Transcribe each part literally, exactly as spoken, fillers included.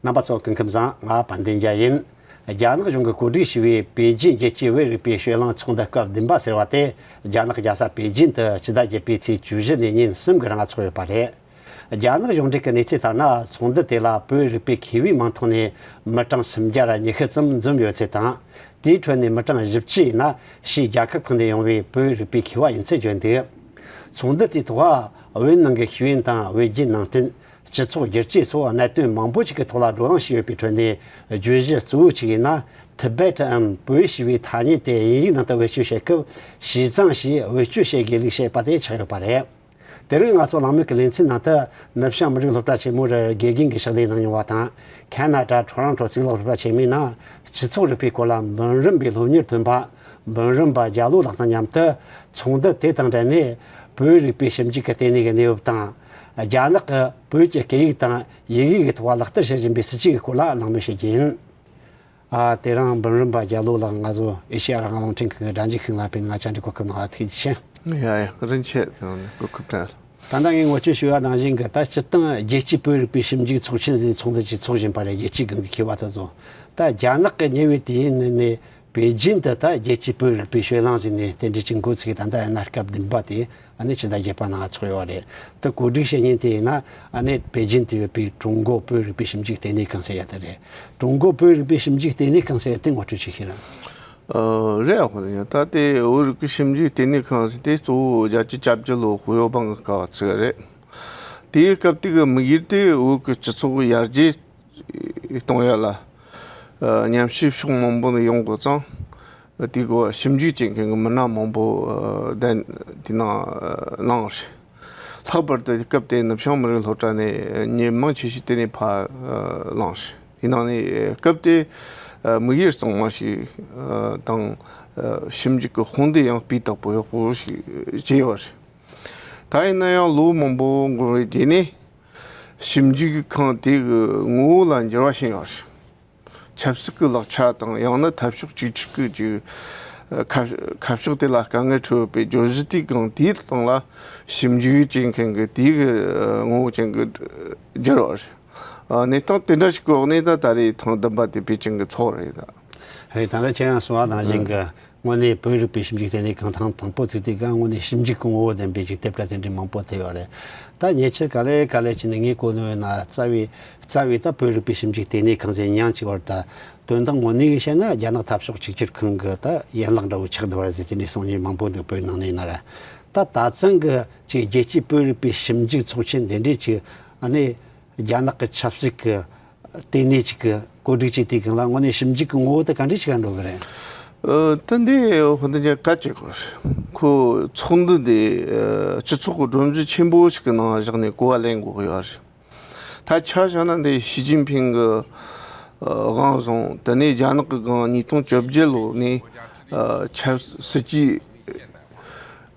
རྣམ་པ་ཚོ་སྐུ་ཁམས་བཟང་། ང་དཔལ་ལྡན་རྒྱལ་ཡིན། རྒྱ་ནག་གཞུང་གིས་གོ་སྒྲིག་བྱས་པའི་པེ་ཅིན་རྒྱལ་སྤྱིའི་བོད་རིག་པའི་སྤྱོད་གླེང་ཚོགས་འདུ་སྐབས་བདུན་པ་ཟེར་བ་དེ་རྒྱ་ནག་རྒྱལ་ས་པེ་ཅིན་དུ་ཕྱི་ཟླ་བརྒྱད་པའི་ཚེས་བཅུ་བཞི་ནས་ཉིན་གསུམ་གྱི་རིང་ཚོགས་ཡོད་པ་རེད། རྒྱ་ནག་གཞུང་འབྲེལ་གྱི་གནས་ཚུལ་ལྟར་ན། ཚོགས་འདུ་དེ་ལ་བོད་རིག་པའི་མཁས་པའི་མིང་ཐོག་ནས་མི་གྲངས་སུམ་བརྒྱ་ཉི་ཤུ་ཙམ་འཛོམས་ཡོད་ཚུལ་དང་། དེའི་ཁྲོད་ནས་མི་གྲངས་བཞི་བཅུ་ཡིན་ན་ཕྱིའི་རྒྱལ་ཁབ་ཁག་ནས་ཡོང་བའི་བོད་རིག་པའི་མཁས་པ་ཡིན་ཚུལ་བརྗོད་འདུག། ཚོགས་འདུ་དེའི་ཐོག་བོད་ནང་གི་ཤེས་ཡོན་དང་བོད་བརྒྱུད་ནང་བསྟན། སྤྱི་ཚོགས་བསྒྱུར་བཅོས་སོགས་གནད་དོན་མང་པོ་ཞིག་གི་ཐོག་ལ་བགྲོ་གླེང་བྱས་ཡོད་པའི་ཁྲོད་ནས། བརྗོད་གཞི་གཙོ་བོ་གཅིག་ཡིན་ན། Tibet འམ་བོད་ཞེས་པའི་ཐ་སྙད་དེ་དབྱིན་ཡིག་ནང་དུ་བེད་སྤྱོད་བྱེད་སྐབས་ཞི་ཙང་ཞེས་བེད་སྤྱོད་བྱེད་དགོས་ལུགས་བཤད་པ་དེ་ཆགས་ཡོད་པ་རེད། དེ་རིང་ང་ཚོ་གླེང་མོལ་གྱི་ལེ་ཚན་ནང་དུ། ནུབ་བྱང་མི་རིགས་སློབ་གྲྭ་ཆེན་མོར་དགེ་རྒན་གྱི་ཕྱག་ལས་གནང་མྱོང་བ་དང་། ཁ་ན་ཌ་ཊོ་རོན་ཊོ་གཙུག་ལག་སློབ་གྲྭ་ཆེན་མོའི་ནང་སྤྱི་ཚོགས་རིག་པའི་སྐོར་ལ་འབུམ་རམས་པའི་སློབ་གཉེར་ཐོན་པ། འབུམ་རམས་པ་རྒྱ་ལོ་ལགས་དང་མཉམ་དུ། ཚོགས་འདུ་དེ་དང་འབྲེལ་ནས་བོད་རིག་པའི་ཞིབ་འཇུག་གི་ལྟེ་གནས་ཀྱི་གནས་བབ་དང་། རྒྱ་ནག་གིས་བོད་ཀྱི་སྐད་ཡིག་དང་ཡི་གེ་གི་ཐོག་ལག་བསྟར་བྱེད་བཞིན་པའི་སྲིད་བྱུས་ཀྱི་སྐོར་ལ་གླེང་མོལ་བྱེད་རྒྱུ་ཡིན། ཨ། དེ་རིང་འབུམ་རམས་པ་རྒྱ་ལོ་ལགས་ང་ཚོ་ཨེ་ཤེ་ཡ་རང་དབང་རླུང་འཕྲིན་ཁང་གི་སྒྲ་འཇུག་ཁང་ལ་ཕེབས་ནས་ང་བཅར་འདྲི་གོ་སྐབས་གནང་བ་ཐུགས་རྗེ་ཆེ། ཡ་ཡ། བཀའ་དྲིན་ཆེ། དེ་རིང་ནས་གོ་སྐབས་སྤྲད། ད་ལྟ་ངས་ངོ་སྤྲོད་ཞུས་པ་ནང་བཞིན་གྱི། ད་སྤྱིར་བཏང་རྒྱལ་སྤྱིའི་བོད་རིག་པའི་ཞིབ་འཇུག་ཚོགས་ཆེན་ཟེར་ཚོགས་འདུ་ཅིག་འཚོགས་བཞིན་པ་རེད། རྒྱལ་སྤྱིའི་སྒང་གི་མཁས་པ་དེ་ཚོ། ད་རྒྱ་ནག་གི་ཉེ་བའི་དུས་ཡུན་ནང་ནས་པེ་ཅིན་དུ་ད་རྒྱལ་སྤྱིའི་བོད་རིག་པའི་སྤྱོད་གླེང་ཟེར་ནས་རྟེན་འབྲེལ་གྱི་འགོ་ཚུགས། ད་ལྟ་ཡིན་ན་སྐབས་བདུན་པ་དེ་ཨ་ནི་ཕྱི་ཟླ་བརྒྱད་པ་ནང་ཚོགས་ཡོད་རེད། དེ་གོ་སྒྲིག་བྱེད་མཁན་དེ་ཡིན་ན་ཨ་ནི་པེ་ཅིན་དུ་ཡོད་པའི་ཀྲུང་གོ་བོད་རིག་པའི་ཞིབ་འཇུག་ལྟེ་གནས་ཁང་ཟེར་ཡ་དེ་རེད། ཀྲུང་གོ་བོད་རིག་པའི་ཞིབ་འཇུག་ལྟེ་གནས་ཁང་ཟེར་ཡ་དེ་ངོ་སྤྲོད་ཅིག་ཞུ་ར། ཨ། རེད། ཨ། ཁོ་ན་ད་ལྟའི་བོད་རིག་པའི་ཞིབ་འཇུག་ལྟེ་གནས་ཁང་ཟེར་དེ་གཙོ་བོ་རྒྱལ་སྤྱིའི་སྐྱབས་བཅོལ་བ་ཧུའུ་པང་གི་སྐབས་ཚུགས་རེད། དེའི་སྐབས་དེ་གི་དམིགས་ཡུལ་དེ་བོད་ཀྱི་སྤྱི་ཚོགས་ཡར་རྒྱས་གཏོང་ཡ་ལ། ཨ། ཉམས་ཞིབ་ཕྱོགས་མང་པོ་ནས་ཡོང་དགོས་ཙང་། དེ་གི་ཞིབ་འཇུག་བྱེད་མཁན་གྱི་མི་སྣ་མང་པོ་ཨ་གདན་དེ་ནང་ཨ་བླངས་རེད། ལྷག་པར་དུ་སྐབས་དེ་ནུབ་བྱང་མི་རིགས་སློབ་གྲྭ་ནས་མི་མང་ཆེ་ཤོས་དེ་ནས་ཕར་ཨ་བླངས་རེད། དེ་ནང་ནས་སྐབས་དེ་ཨ་དམིགས་ཡུལ་གཙང་མ་ཞིག་ཨ་དང་། ཨ་ཞིབ་འཇུག་གི་དཔུང་སྡེ་ཡང་སྤུས་དག་པོ་ཡག་པོ་ཞིག་བྱས་ཡོད་རེད། ད་ཡིན་ན་ཡང་ལོ་མང་པོ་འགོར་བའི་རྗེས་ནས་ཞིབ་འཇུག་ཁང་དེ་གི་ངོ་བོ་ལ་འགྱུར་བ་ཕྱིན་ཡོད་རེད། ཆབ་སྲིད་ཀྱི་ལག་ཆ་དང་། ཡང་ན་འཐབ་ཕྱོགས་གཅིག་གྱུར་གྱི་ཅིག་ཁ་ཁ་ཕྱོགས་དེ་ལ་དཀའ་ངལ་འཕྲད་ཡོད་པའི་བརྗོད་གཞི་དེའི་སྒང་དེའི་སྟེང་ལ་ཞིབ་འཇུག་བྱེད་མཁན་གྱི་དེའི་གི་ངོ་བོ་ཅན་གྱི་འགྱུར་བ་རེད། ཨ། གནས་སྟངས་དེ་འདྲ་ཞིག་གི་འོག་ནས་ད་ད་རེས་ཐེངས་བདུན་པ་དེ་པེ་ཅིང་གི་ཚོགས་རེད་ད། རེད། ད་ལྟ་ཁྱེད་རང་གསུངས་པ་ནང་བཞིན་གྱི་དངོས་གནས་བོད་རིག་པའི་ཞིབ་འཇུག་ལྟེ་གནས་ཁང་ཐེངས་དང་པོ་ཚུགས་དུས་སྒང་དངོས་གནས་ཞིབ་འཇུག་གི་ངོ་བོ་ལྡན་པའི་ཅིག་དེབ་ཕྲ་དེ་འདྲའི་མང་པོ་ཐེབས་ཡོད་རེད། ད་ཉེ་ཆར་ག་ལེ་ག་ལེ་བྱས་ནས་ངས་གོ་ནོར་ཡོད་ན། རྩ་བའི་རྩ་བའི་ད་བོད་རིག་པའི་ཞིབ་འཇུག་ལྟེ་གནས་ཁང་ཟེར་མྱིང་གཅིག་བར། ད་དོན་དག་དངོས་གནས་བཤད་ན་རྒྱ་ནག་འཐབ་ཕྱོགས་གཅིག་གྱུར་ཁང་གི་ད་ཡན་ལག་འདྲ་བོ་ཆགས་བསྡད་པ་རེད་ཟེར་དེ་འདྲའི་གསུང་མཁན་མང་པོ་འདུག་བོད་ནང་ནས་ཡིན་ན་ར། ད་ད་ཐེངས་ཀྱི་ཅིག་རྒྱལ་སྤྱིའི་བོད་རིག་པའི་ཞིབ་འཇུག་ཚོགས་ཆེན་འདི་འདྲའི་ཅིག་ཨ་ནི་རྒྱ་ནག་གི་ཆབ་སྲིད་ཀྱི་ལྟེ་གནས་ཅིག་གིས་གོ་སྒྲིག་བྱས་དུས་སྒང་ལ་དངོས་གནས་ཞིབ་འཇུག་གི་ངོ་བོ་དེ་ག་འདྲ་ཞིག་ག་འགྲོ་གི་རེད། ཨ། ད་འདི་ཧོ་ད་ཅིག་གལ་ཆེ་གི། ཁོ་ཚོགས་འདུ་འདི་ཨ་སྤྱི་ཚོགས་ཀྱི་སྒྲོམ་གཞི་ཆེན་པོ་ཞིག་གི་ནང་བཞག་ནས་གོ་བ་ལེན་དགོས་ཀྱི་ཡོད་རེད། ད་ཆ་བཞག་ན་འདི་ཞི་ཅིན་ཕིང་གི་ཨ་དབང་བཟུང་། དེ་ནས་རྒྱ་ནག་གི་སྒང་ཉིས་སྟོང་བཅོ་བརྒྱད་ལོ་ནས་ཨ་ཆབ་སྲིད་ཀྱི་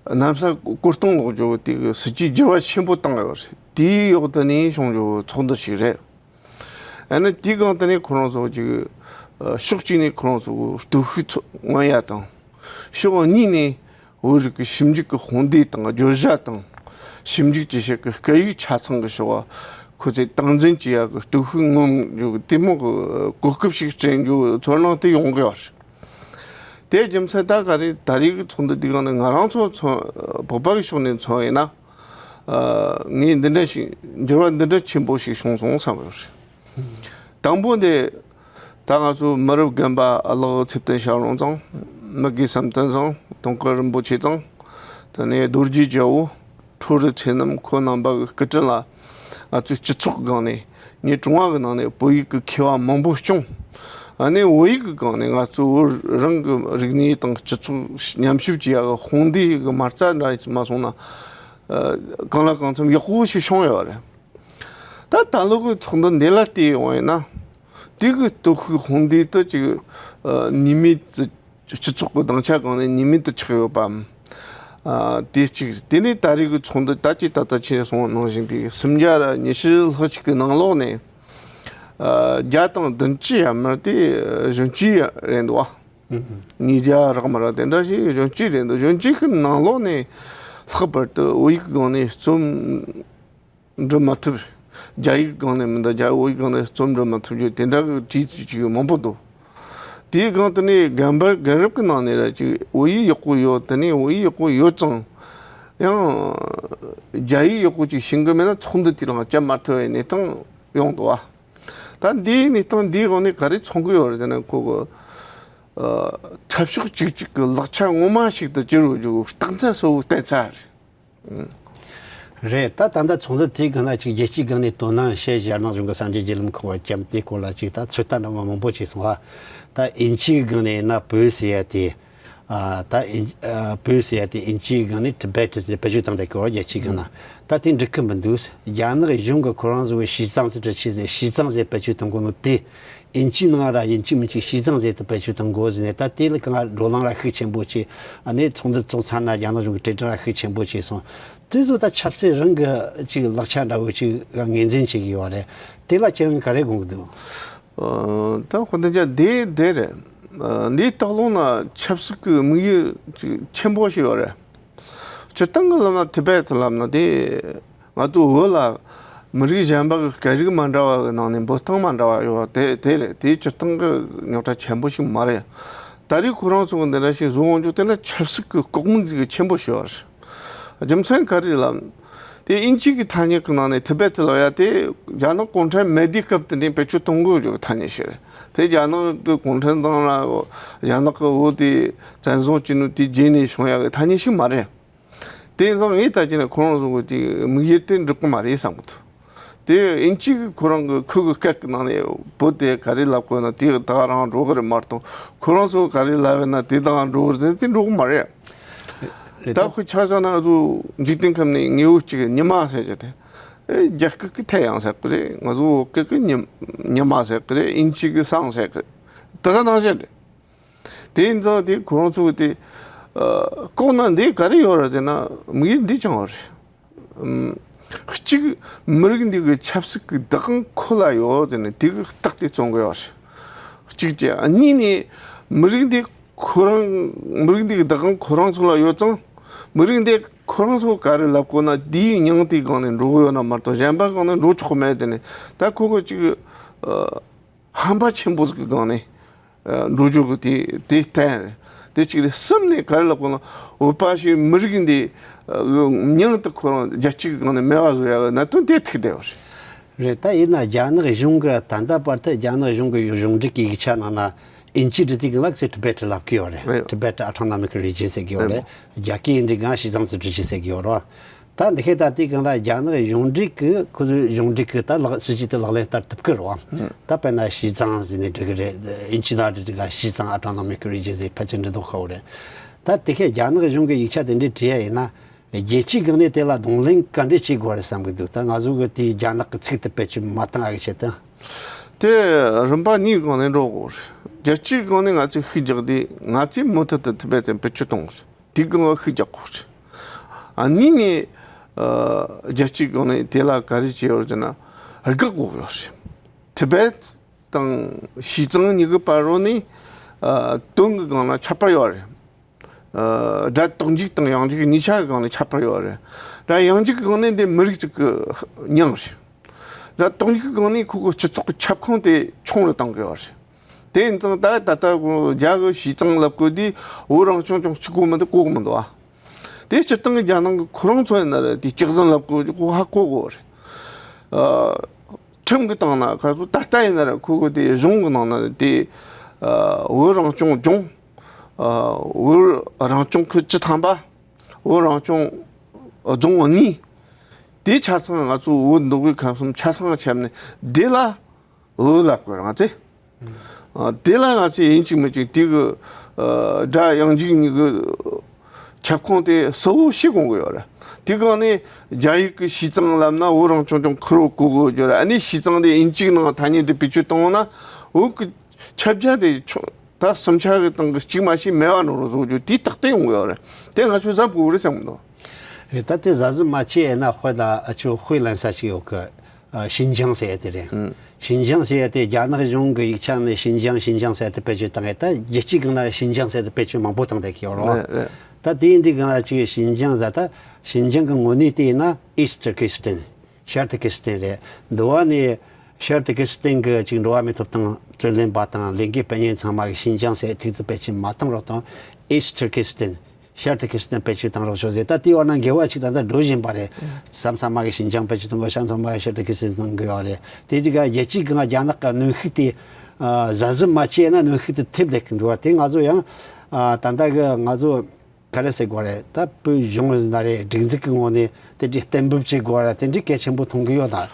གནམ་ས་བསྐོར་གཏོང་ལོག་འགྱོ་དེ་གི་སྲིད་ཇུས་འགྱུར་བ་ཆེན་པོ་བཏང་ཡོད་རེད། དེའི་འོག་ཏུ་ནས་བྱུང་རྒྱུ་ཚོགས་འདུ་ཞིག་རེད། ཨ་ནི་དེའི་སྒང་དུ་ནས་ཁོ་རང་ཚོ་ཅིག་ཨ་ཕྱོགས་གཅིག་ནས་ཁོ་རང་ཚོ་སྟོབས་ཤུགས་མངོན་ཡ་དང་། ཕྱོགས་གཉིས་ནས་བོད་རིག་གི་ཞིབ་འཇུག་གི་དཔུང་སྡེ་དང་བརྗོད་བྱ་དང་། ཞིབ་འཇུག་བྱེད་ཕྱོགས་ཀྱི་སྐད་ཡིག་ཆ་ཚང་གི་ཕྱོགས་ཁོ་ཚོས་སྟངས་འཛིན་བྱེད་ཡ་གི་སྟོབས་ཤུགས་མངོན་རྒྱུ་དེ་མོ་གི་གོ་སྐབས་ཤིག་སྤྲད་རྒྱུ་ཚོར་སྣང་དེ་ཡོང་གི་ཡོད་རེད། དེའི་རྒྱུ་མཚན་ད་ག་རེ། ད་རེས་ཀྱི་ཚོགས་འདུ་འདི་སྒང་ནས་ང་རང་ཚོ་མཚོན། བོད་པ་གི་ཕྱོགས་ནས་མཚོན་ཡིན་ན། ཨ་ངས་འདི་འདྲ་ཞིག་འགྱུར་བ་འདི་འདྲ་ཆེན་པོ་ཞིག་བྱུང་སོང་བསམ་ཡོད་རེད། དང་པོ་འདི་ད་ང་ཚོ་མི་རབས་རྒན་པ་ཨ་ལགས་ཚེ་བརྟན་ཞབས་དྲུང་ཚང་། མི་དགེ་བསམ་གཏན་ཚང་། དུང་དཀར་རིན་པོ་ཆེ་ཚང་། དེ་ནས་རྡོ་རྗེ་རྒྱལ་པོ། ཁྲོ་རུ་ཚེ་རྣམ། ཁོང་རྣམ་པ་གི་སྐུ་དྲིན་ལ་ང་ཚོའི་སྤྱི་ཚོགས་སྒང་ནས་ཉིས་སྟོང་ལྔ་གི་ནང་ནས་བོད་ཡིག་གི་མཁས་པ་མང་པོ་བྱུང་། ཨ་ནི་བོད་ཡིག་གི་སྒང་ནས་ང་ཚོ་བོད་རང་གི་རིག་གནས་དང་སྤྱི་ཚོགས་ཉམས་ཞིབ་བྱེད་ཡ་གི་དཔུང་སྡེ་གི་མ་རྩ་འདྲ་མ་སོང་ན། ཨ་གང་ལ་གང་འཚམ་ཡག་པོ་ཞིག་བྱུང་ཡོད་རེད། ད་ད་ལོ་གི་ཚོགས་འདུ་འདི་ལ་བལྟས་ཡོང་ཡིན་ན། དེ་གི་སྟོབས་ཤུགས་དཔུང་སྡེ་དེ་ཅིག་ཨ་ནུས་མེད་དུ། སྤྱི་ཚོགས་ཀྱི་སྡིངས་ཆ་སྒང་ནས་ནུས་མེད་དུ་ཆགས་ཡོད་པའམ། ཨ་དེ་གཅིག་དེ་ནས་ད་རེས་ཀྱི་ཚོགས་འདུ་ད་ཅི་ད་ལྟ་ཁྱེད་གསུངས་པ་ནང་བཞིན་དེ་སུམ་བརྒྱ་ར་ཉི་ཤུ་ལྷག་ཅིག་གི་ནང་ལོགས་ནས། ཨ་བརྒྱ་དང་བདུན་ཅུ་ཡར་མར་དེ་གཞོན་སྐྱེས་རེད་འདུག་བ། ཉིས་བརྒྱ་རག་མ་རག་དེ་འདྲ་ཞིག་གཞོན་སྐྱེས་རེད་འདུག། གཞོན་སྐྱེས་ཀྱི་ནང་ལོགས་ནས་ལྷག་པར་དུ་བོད་ཡིག་སྒང་ནས་རྩོམ་འབྲི་མ་ཐུབ། རྒྱ་ཡིག་སྒང་ནས་མི་འདུག་རྒྱ་བོད་ཡིག་སྒང་ནས་རྩོམ་འབྲི་མ་ཐུབ་རྒྱུ་དེ་འདྲ་གི་བྲིས་ཚུལ་ཅིག་མང་པོ་འདུག་དེའི་སྒང་དུ་ནས་རྒན་པ་རྒན་རབས་ཀྱི་ནང་ནས་ར་ཅིག་བོད་ཡིག་ཡག་པོ་ཡོད། དེ་ནས་བོད་ཡིག་ཡག་པོ་ཡོད་ཙང་ཡང་རྒྱ་ཡིག་ཡག་པོ་ཅིག་ཤེས་གི་མེད་ན་ཚོགས་འདུ་དེ་རང་བཅར་མ་ཐུབ་པའི་གནས་སྟངས་ཡོང་འདུག་བ། ད་འདིའི་གནས་སྟངས་འདིའི་འོག་ནས་ག་རེ་མཚོན་གི་ཡོད་རེད་ཟེར་ན། ཁོ་གི་ཨ་འཐབ་ཕྱོགས་གཅིག་གཅིག་གི་ལག་ཆ་ངོ་མ་ཞིག་ཏུ་གྱུར་ཡོད་རྒྱུ་རྟགས་མཚན་གསལ་བོ་བསྟན་ཚར་རེད། རེད། ད་ད་ལྟ་ཚོགས་འདུ་དེའི་སྒང་ལ་ཅིག་རྒྱལ་སྤྱིའི་སྒང་ནས་དོ་སྣང་བྱས། རྒྱ་ནག་གཞུང་གི་གསར་འགྱུར་བརྒྱུད་ལམ་ཁག་བརྒྱབ་དེ་སྐོར་ལ་ཅིག་ད་ཚོད་ལྟ་འདྲ་མ་མང་པོ་བྱས་སོང་བ། ད་དབྱིན་ཇིའི་སྒང་ནས་ཡིན་ན་བོད་ཟེར་ཡ་དེ། ཨ་ད་དབྱིན་ཨ་བོད་ཟེར་ཡ་དེ་དབྱིན་ཇིའི་སྒང་ནས་ཊི་བེ་ཊི་ཟེར་བེད་སྤྱོད་བཏང་དེ་སྐོར་རྒྱལ་སྤྱིའི་སྒང་ན། ད་དེ་འགྲིག་གི་མི་འདུག་རྒྱ་ནག་གཞུང་གི་ཁོ་རང་ཚོ་གི་ཞི་ཙང་ཟེར་འབྲི་ཆེ་ཟེར། ཞི་ཙང་ཟེར་བེད་སྤྱོད་གཏོང་གོ་ནོ་དེ། དབྱིན་ཇིའི་ནང་ར་དབྱིན་ཇི་མི་གཅིག་ཞི་ཙང་ཟེར་དུ་བེད་སྤྱོད་གཏོང་དགོས་ཟེར་ནས། ད་དེ་ལ་གང་བགྲོ་གླེང་ར་ཤུགས་ཆེན་པོ་བྱས། ཨ་ནི་ཚོགས་འདུ་ཚོགས་ཚར་ན་རྒྱ་ནག་གཞུང་གི་གྲོས་བསྡུར་ར་ཤུགས་ཆེན་པོ་བྱས་སོང་། དེ་ཚོ་ད་ཆབ་སྲིད་རང་གི་ཅིག་ལག་ཆ་འདྲ་བོ་ཅིག་ངོས་འཛིན་བྱེད་ཀྱི་ཡོད་རེད། དེ་ལ་ཁྱེད་རང་ག་རེ་དགོངས་ཀྱི་འདུག་ཨ་ད་ཁོ་འདི་ཅག་དེ་དེ་རེད། ཨ་འདིའི་ལྟག་ལུང་ན་ཆབ་སྲིད་ཀྱི་དམིགས་ཡུལ་ཅིག་ཆེན་པོ་ཞིག་ཡོད་རེད། སྤྱིར་བཏང་གི་ལམ་ན་ཊི་བེ་ཊི་ལབ་ན་དེ། ང་ཚོ་བོད་ལ་མི་རིགས་གཞན་པ་གི་སྐད་རིགས་མ་འདྲ་བ་གི་ནང་ནས་འབོད་སྟངས་མ་འདྲ་བ་ཡོད་པ་དེ་དེ་རེད། དེ་སྤྱིར་བཏང་གི་རྙོག་དྲ་ཆེན་པོ་ཞིག་མ་རེད། ད་རེས་ཁོ་རང་ཚོ་གི་འདི་འདྲ་ཞིག་བཟོ་འོང་རྒྱུ་དེ་ལ་ཆབ་སྲིད་ཀྱི་ལྐོག་མིག་ཟིག་ཆེན་པོ་ཞིག་ཡོད་རེད། རྒྱུ་མཚན་ག་རེ་ལབ། དེ་དབྱིན་ཇི་གི་ཐ་སྙད་ཀྱི་ནང་ནས་ཊི་བེ་ཊི་ལབ་ཡ་དེ་རྒྱ་ནག་གུང་ཁྲན་མེད་དུས་སྐབས་དེ་ནས་བེད་སྤྱོད་གཏོང་དགོས་རྒྱུ་གི་ཐ་སྙད་ཞིག་རེད། དེ་རྒྱ་ནག་གི་གུང་ཁྲན་ཏང་ལ་རྒྱ་ནག་གི་བོད་དེ་བཙན་བཟུང་བྱས་ནས་དེ་རྗེས་ནས་བྱུང་ཡ་གི་ཐ་སྙད་ཞིག་མ་རེད། དེ་ཡིན་ཙང་ངས་ད་ཅི་ནས་ཁོ་རང་ཚོ་གི་དེ་དམིགས་ཡུལ་དེ་འགྲིག་གི་མ་རེད་བསམ་གི་འདུག་དེ་དབྱིན་ཇི་གི་ཁོ་རང་གི་ཁོ་གི་སྐད་ཀྱི་ནང་ནས་བོད་དེ་ག་རེ་ལབ་དགོས་ན་དེ་ད་ག་རང་འགྲོ་གི་རེད་མ་གཏོགས། ཁོ་རང་ཚོ་ག་རེ་ལབ་ཡོད་ན་དེ་ད་ག་འགྲོ་གི་རེད་ཟེར་ན་དེ་འགྲོ་གི་མ་རེད། རེད་ད། ད་ཁོ་ཆ་བཞག་ན་ང་ཚོ་འཇིག་རྟེན་ཁམས་ནས་དངོས་པོ་གཅིག་ཉི་མ་ཟེར་གྱི་དེ། ཨེ་རྒྱ་སྐད་ཀྱི་ཐའེ་ཡང་ཟེར་གི་རེད། ང་ཚོ་བོད་སྐད་ཀྱི་ཉི་ཉི་མ་ཟེར་གི་རེད། དབྱིན་ཇི་གི་སང་ཟེར་གི་རེད། དེ་ག་ནང་བཞིན་རེད། དེ་ཡིན་ཙང་དེ་ཁོ་རང་ཚོ་གི་དེ་ཨ་ལྐོག་ན་འདི་ག་རེ་ཡོད་རེད་ཟེར་ན། དམིགས་ཡུལ་འདི་བྱུང་བ་རེད། ཨམ། གཅིག་མི་རིགས་འདི་གི་ཆབ་སྲིད་ཀྱི་བདག་དབང་ཁོ་ལ་ཡོད་ཟེར་ནས་དེ་གི་རྟགས་དེ་བཙོང་གི་ཡོད་རེད། གཅིག་བྱས། ཨ་གཉིས་ནས་མི་རིགས་འདི་ཁོ་རང་མི་རིགས་འདི་གི་བདག་དབང་ཁོ་རང་ཚོ་ལ་ཡོད་ཙང་། མི་རིགས་འདི་ཁོ་རང་ཚོ་ག་རེ་ལབ་དགོས་ན་དེའི་མྱིང་དེའི་སྒང་ནས་འགྲོ་གི་ཡོད་ན་མ་གཏོགས་གཞན་པ་སྒང་ནས་འགྲོ་ཆོག་མེད་ཟེར་ནས། ད་ཁོ་གི་གཅིག་ཨ། ཧམ་པ་ཆེན་པོ་ཟིག་གི་སྒང་ནས་ཨ་འགྲོ་རྒྱུ་གི་དེ་དེ་བསྟན་རེད། དེ་གཅིག་རེད། གསུམ་ནས་ག་རེ་ལབ་དགོས་ན། བོད་པ་ཞེས་མི་རིགས་འདི་ཨ་མྱིང་དེ་ཁོ་རང་རྒྱལ་སྤྱིའི་སྒང་ནས་མེད་པ་བཟོ་ཡ་གི་གནད་དོན་དེ་ཐུག་བསྡད་ཡོད་རེད། རེད། ད་ཡིན་ན་རྒྱ་ནག་གཞུང་གི་ད་ལྟ་བར་དུ་རྒྱ་ནག་གཞུང་གི་གཞུང་འབྲེལ་གྱི་ཡིག་ཆ་ནང་ན་དབྱིན་ཇི་འབྲི་དུས་སྒང་ལ་ཁོས་ཊི་བེ་ཊི་ལབ་ཀྱི་ཡོད་རེད། རེད། Tibet Autonomic Region ཟེར་གྱི་ཡོད་རེད། རྒྱ་སྐད་འབྲི་སྒང་ཞི་ཙང་ཟེར་འབྲི་ཆེ་ཟེར་གྱི་ཡོད་རེད། ད་འདི་ཁའི་ད་དེའི་སྒང་ལ་རྒྱ་ནག་གཞུང་འབྲེལ་གྱི་ཁོ་ཚོའི་གཞུང་འབྲེལ་གྱི་ད་ལག་སྲིད་ཇུས་དེ་ལག་ལེན་བསྟར་ཐུབ་ཀྱི་རེད་བ། ད་དཔེར་ན་ཞི་ཙང་ཟེར་ནས་འབྲི་གི་རེད། དབྱིན་ཇི་ནང་འབྲི་འབྲི་ག་ཞི་ཙང་Autonomic Region ཟེར་ཕལ་ཆེར་འབྲི་མདོག་ཁ་པོ་རེད། ད་དེ་ཁའི་རྒྱ་ནག་གཞུང་གི་ཡིག་ཆ་དེ་འདྲའི་བྲིས་ཡ་ཡིན་ན། རྒྱལ་སྤྱིའི་སྒང་ནས་དེ་ལ་གདོང་ལེན་ག་འདྲས་བྱེད་དགོས་རེད་བསམ་གི་འདུག་ད་ང་ཚོ་གི་དེའི་རྒྱ་ནག་གི་ཚིག་དེ་བེད་སྤྱོད་མ་བཏང་ཨ་གི་ཆེད་དུ། དེ་རིམ་པ་གཉིས་སྒང་ནས་འགྲོ་དགོས་རེད། རྒྱལ་སྤྱིའི་སྒང་ནས་ང་ཚོས་ཤུགས་རྒྱག་དུས་ང་ཚོས་མུ་མཐུད་དུ་ཊི་བེ་ཊི་བེད་སྤྱོད་གཏོང་དགོས་རེད། དེའི་སྒང་ལ་ཤུགས་རྒྱག་དགོས་རེད། ཨ་གཉིས་ནས་ཨ་རྒྱལ་སྤྱིའི་སྒང་ནས་དེ་ལ་ག་རེ་བྱས་ཡོད་ཟེར་ན། དགག་དགོས་ཡོད་རེད། ཊི་བེ་ཊི་དང་ཞི་ཙང་གཉིས་ཀྱི་བར་རོ་ནས་ཨ་དོན་གྱི་སྒང་ལ་ཁྱད་པར་ཡོད་རེད། ཨ་སྒྲ་སྟོང་འཇུག་དང་ཡང་འཇུག་གཉིས་ཆ་གི་སྒང་ནས་ཁྱད་པར་ཡོད་རེད། སྒྲ་ཡང་འཇུག་གི་སྒང་ནས་འདི་མི་རིགས་གཅིག་གི་མྱིང་རེད། སྒྲ་སྟོང་འཇུག་གི་སྒང་ནས་ཁོ་གི་སྤྱི་ཚོགས་ཀྱི་ཁྱབ་ཁོངས་དེ་ཆུང་རུ་གཏོང་གི་ཡོད་རེད། དེ་ཡིན་ཙང་ད་ད་ལྟ་ཁོ་རྒྱ་གི་ཞི་ཙང་ལབ་གོ་དུས་བོད་རང་སྐྱོང་ལྗོངས་གཅིག་གོ་མི་འདུག་གོ་གི་མི་འདུག་ཨ། དེ་སྤྱིར་བཏང་གི་རྒྱ་ནག་གི་ཁོ་རང་ཚོ་ཡིན་ན་རེད། དེ་སྐྱག་རྫུན་ལབ་གོ་དུས་ཁོ་ཧ་གོ་གོ་རེད། ཨ། ཁྲིམས་ཀྱི་སྟེང་ན་ཁ་སོ་ད་ལྟ་ཡིན་ན་ར་ཁོ་གི་དེ་གཞུང་གི་ནང་ན་དེ་ཨ་བོད་རང་སྐྱོང་ལྗོངས། ཨ་བོད་རང་སྐྱོང་ཁུལ་བཅུ་ཐམ་པ། བོད་རང་སྐྱོང་རྫོང་གཉིས། དེ་ཆ་ཚང་ང་ཚོ་བོད་མདོ་དབུས་ཁམས་གསུམ་ཆ་ཚང་ཁྱབ་ནས་དེ་ལ་བོད་ལབ་དགོས་རང་ཚེ། ཨ་དེ་ལ་ང་ཚོས་ཡིན་གཅིག་མིན་གཅིག་དེ་གི་ཨ་སྒྲ་ཡང་འཇུག་གཉིས་ཀྱི་ཁྱབ་ཁོངས་དེ་གསལ་བོ་ཤེས་དགོས་ཀྱི་ཡོད་རེད། དེ་གང་ནས་རྒྱ་ཡིག་གི་ཞི་ཙང་ལབ་ན་བོད་རང་སྐྱོང་ལྗོངས་ཁུལ་རུ་བཀོད་དགོས་ཀྱི་ཡོད་རེད། ཨ་ནི་ཞི་ཙང་དེ་དབྱིན་ཇིའི་ནང་ཐ་སྙད་དེ་བེད་སྤྱོད་བཏང་ན་བོད་ཀྱི་ཁྱབ་རྒྱ་དེ་ཆུང་ད་སུམ་ཆ་གི་སྟེང་གི་གཅིག་མ་ཞིག་མེད་པ་ནོར་བཟོ་རྒྱུ་དེ་ཏག་ཏག་ཡོང་གི་ཡོད་རེད། དེ་ང་ཚོས་གཟབ་དགོས་རེད་བསམ་གི་འདུག་རེད། ད་དེ་གཟབ་གཟབ་མ་བྱས་ཡིན་ན་དཔེ་ད་ཨ་ཆོ་དཔེ་ལེན་ས་ཞིག་ཡོད་གི། ཨ་ཤིན་ཅང་ཟེར་ཡ་དེ་རེད། ཨང་། ཤིན་ཅང་ཟེར་ཡ་དེ་རྒྱ་ནག་གཞུང་གི་ཡིག་ཆ་ནས་ཤིན་ཅང་ཤིན་ཅང་ཟེར་ཡ་དེ་བེད་སྤྱོད་བཏང་ཡ། ད་རྒྱལ་སྤྱིའི་སྒང་ན་ཤིན་ཅང་ཟེར་ཡ་དེ་བེད་སྤྱོད་མང་པོ་བཏང་བསྡད་ཀྱི་ཡོད་རེད། རེད་རེད། ད་དེ་ཡིན་དུས་སྒང་ལ་ཅིག་ཤིན་ཅང་ཟེར་ད་ཤིན་ཅང་གི་ངོས་ནས་བལྟས་ན་East Turkestan། ཤར་ཏུར་ཀི་སི་ཐན་རེད། འདི་བ་ནས་ཤར་ཏུར་ཀི་སི་ཐན་གྱི་ཅིག་འགྲོ་བ་མིའི་ཐོབ་ཐང་རྩོད་ལེན་པ་དང་ལས་འགུལ་སྤེལ་མཁན་ཚང་མ་གིས་ཤིན་ཅང་ཟེར་ཐིག་ཏུ་པེ་ཅིན་མ་བཏང་རོགས་དང་། ཨིསྟ་ཏུར་ཀི་སི་ཐན། ཤར་ཏུར་ཀི་སི་ཐན་བེད་སྤྱོད་བཏང་རོགས་ཞུ་ཟེར། ད་དེའི་བར་ན་འགལ་བ་ཅིག་ད་ལྟ་འགྲོ་བཞིན་པ་རེད། ས་མཚམས་མ་གི་ཤིན་ཅང་བེད་སྤྱོད་གཏོང་དགོས། ས་མཚམས་མ་གི་ཤར་ཏུར་ཀི་སི་ཐན་གཏོང་དགོས་པ་རེད། དེ་དུས་ཀ་རྒྱལ་སྤྱིའི་སྒང་རྒྱ་ནག་གི་གནོན་ཤུགས་དེ་ཨ་གཟབ་གཟབ་མ་བྱས་ན་གནོན་ཤུགས་དེ་ཐེབས་བསྡད་ཀྱི་འགྲོ་བ་དེ། ང་ཚོ་ཡང་ཨ་ད་ལྟ་གི་ང་ཚོ་ག་རེ་ཟེར་དགོས་རེད། ད་བོད་གཞུང་ཟིན་ན་རེད། སྒྲིག་འཛུགས་ཀྱི་ངོས་ནས་དེ་འདྲའི་གཏན་འབེབས་བྱེད་དགོས་རེད། དེ་འདྲའི་གལ་ཆེན་པོ་མཐོང་གི་ཡོད་ད། ཨ་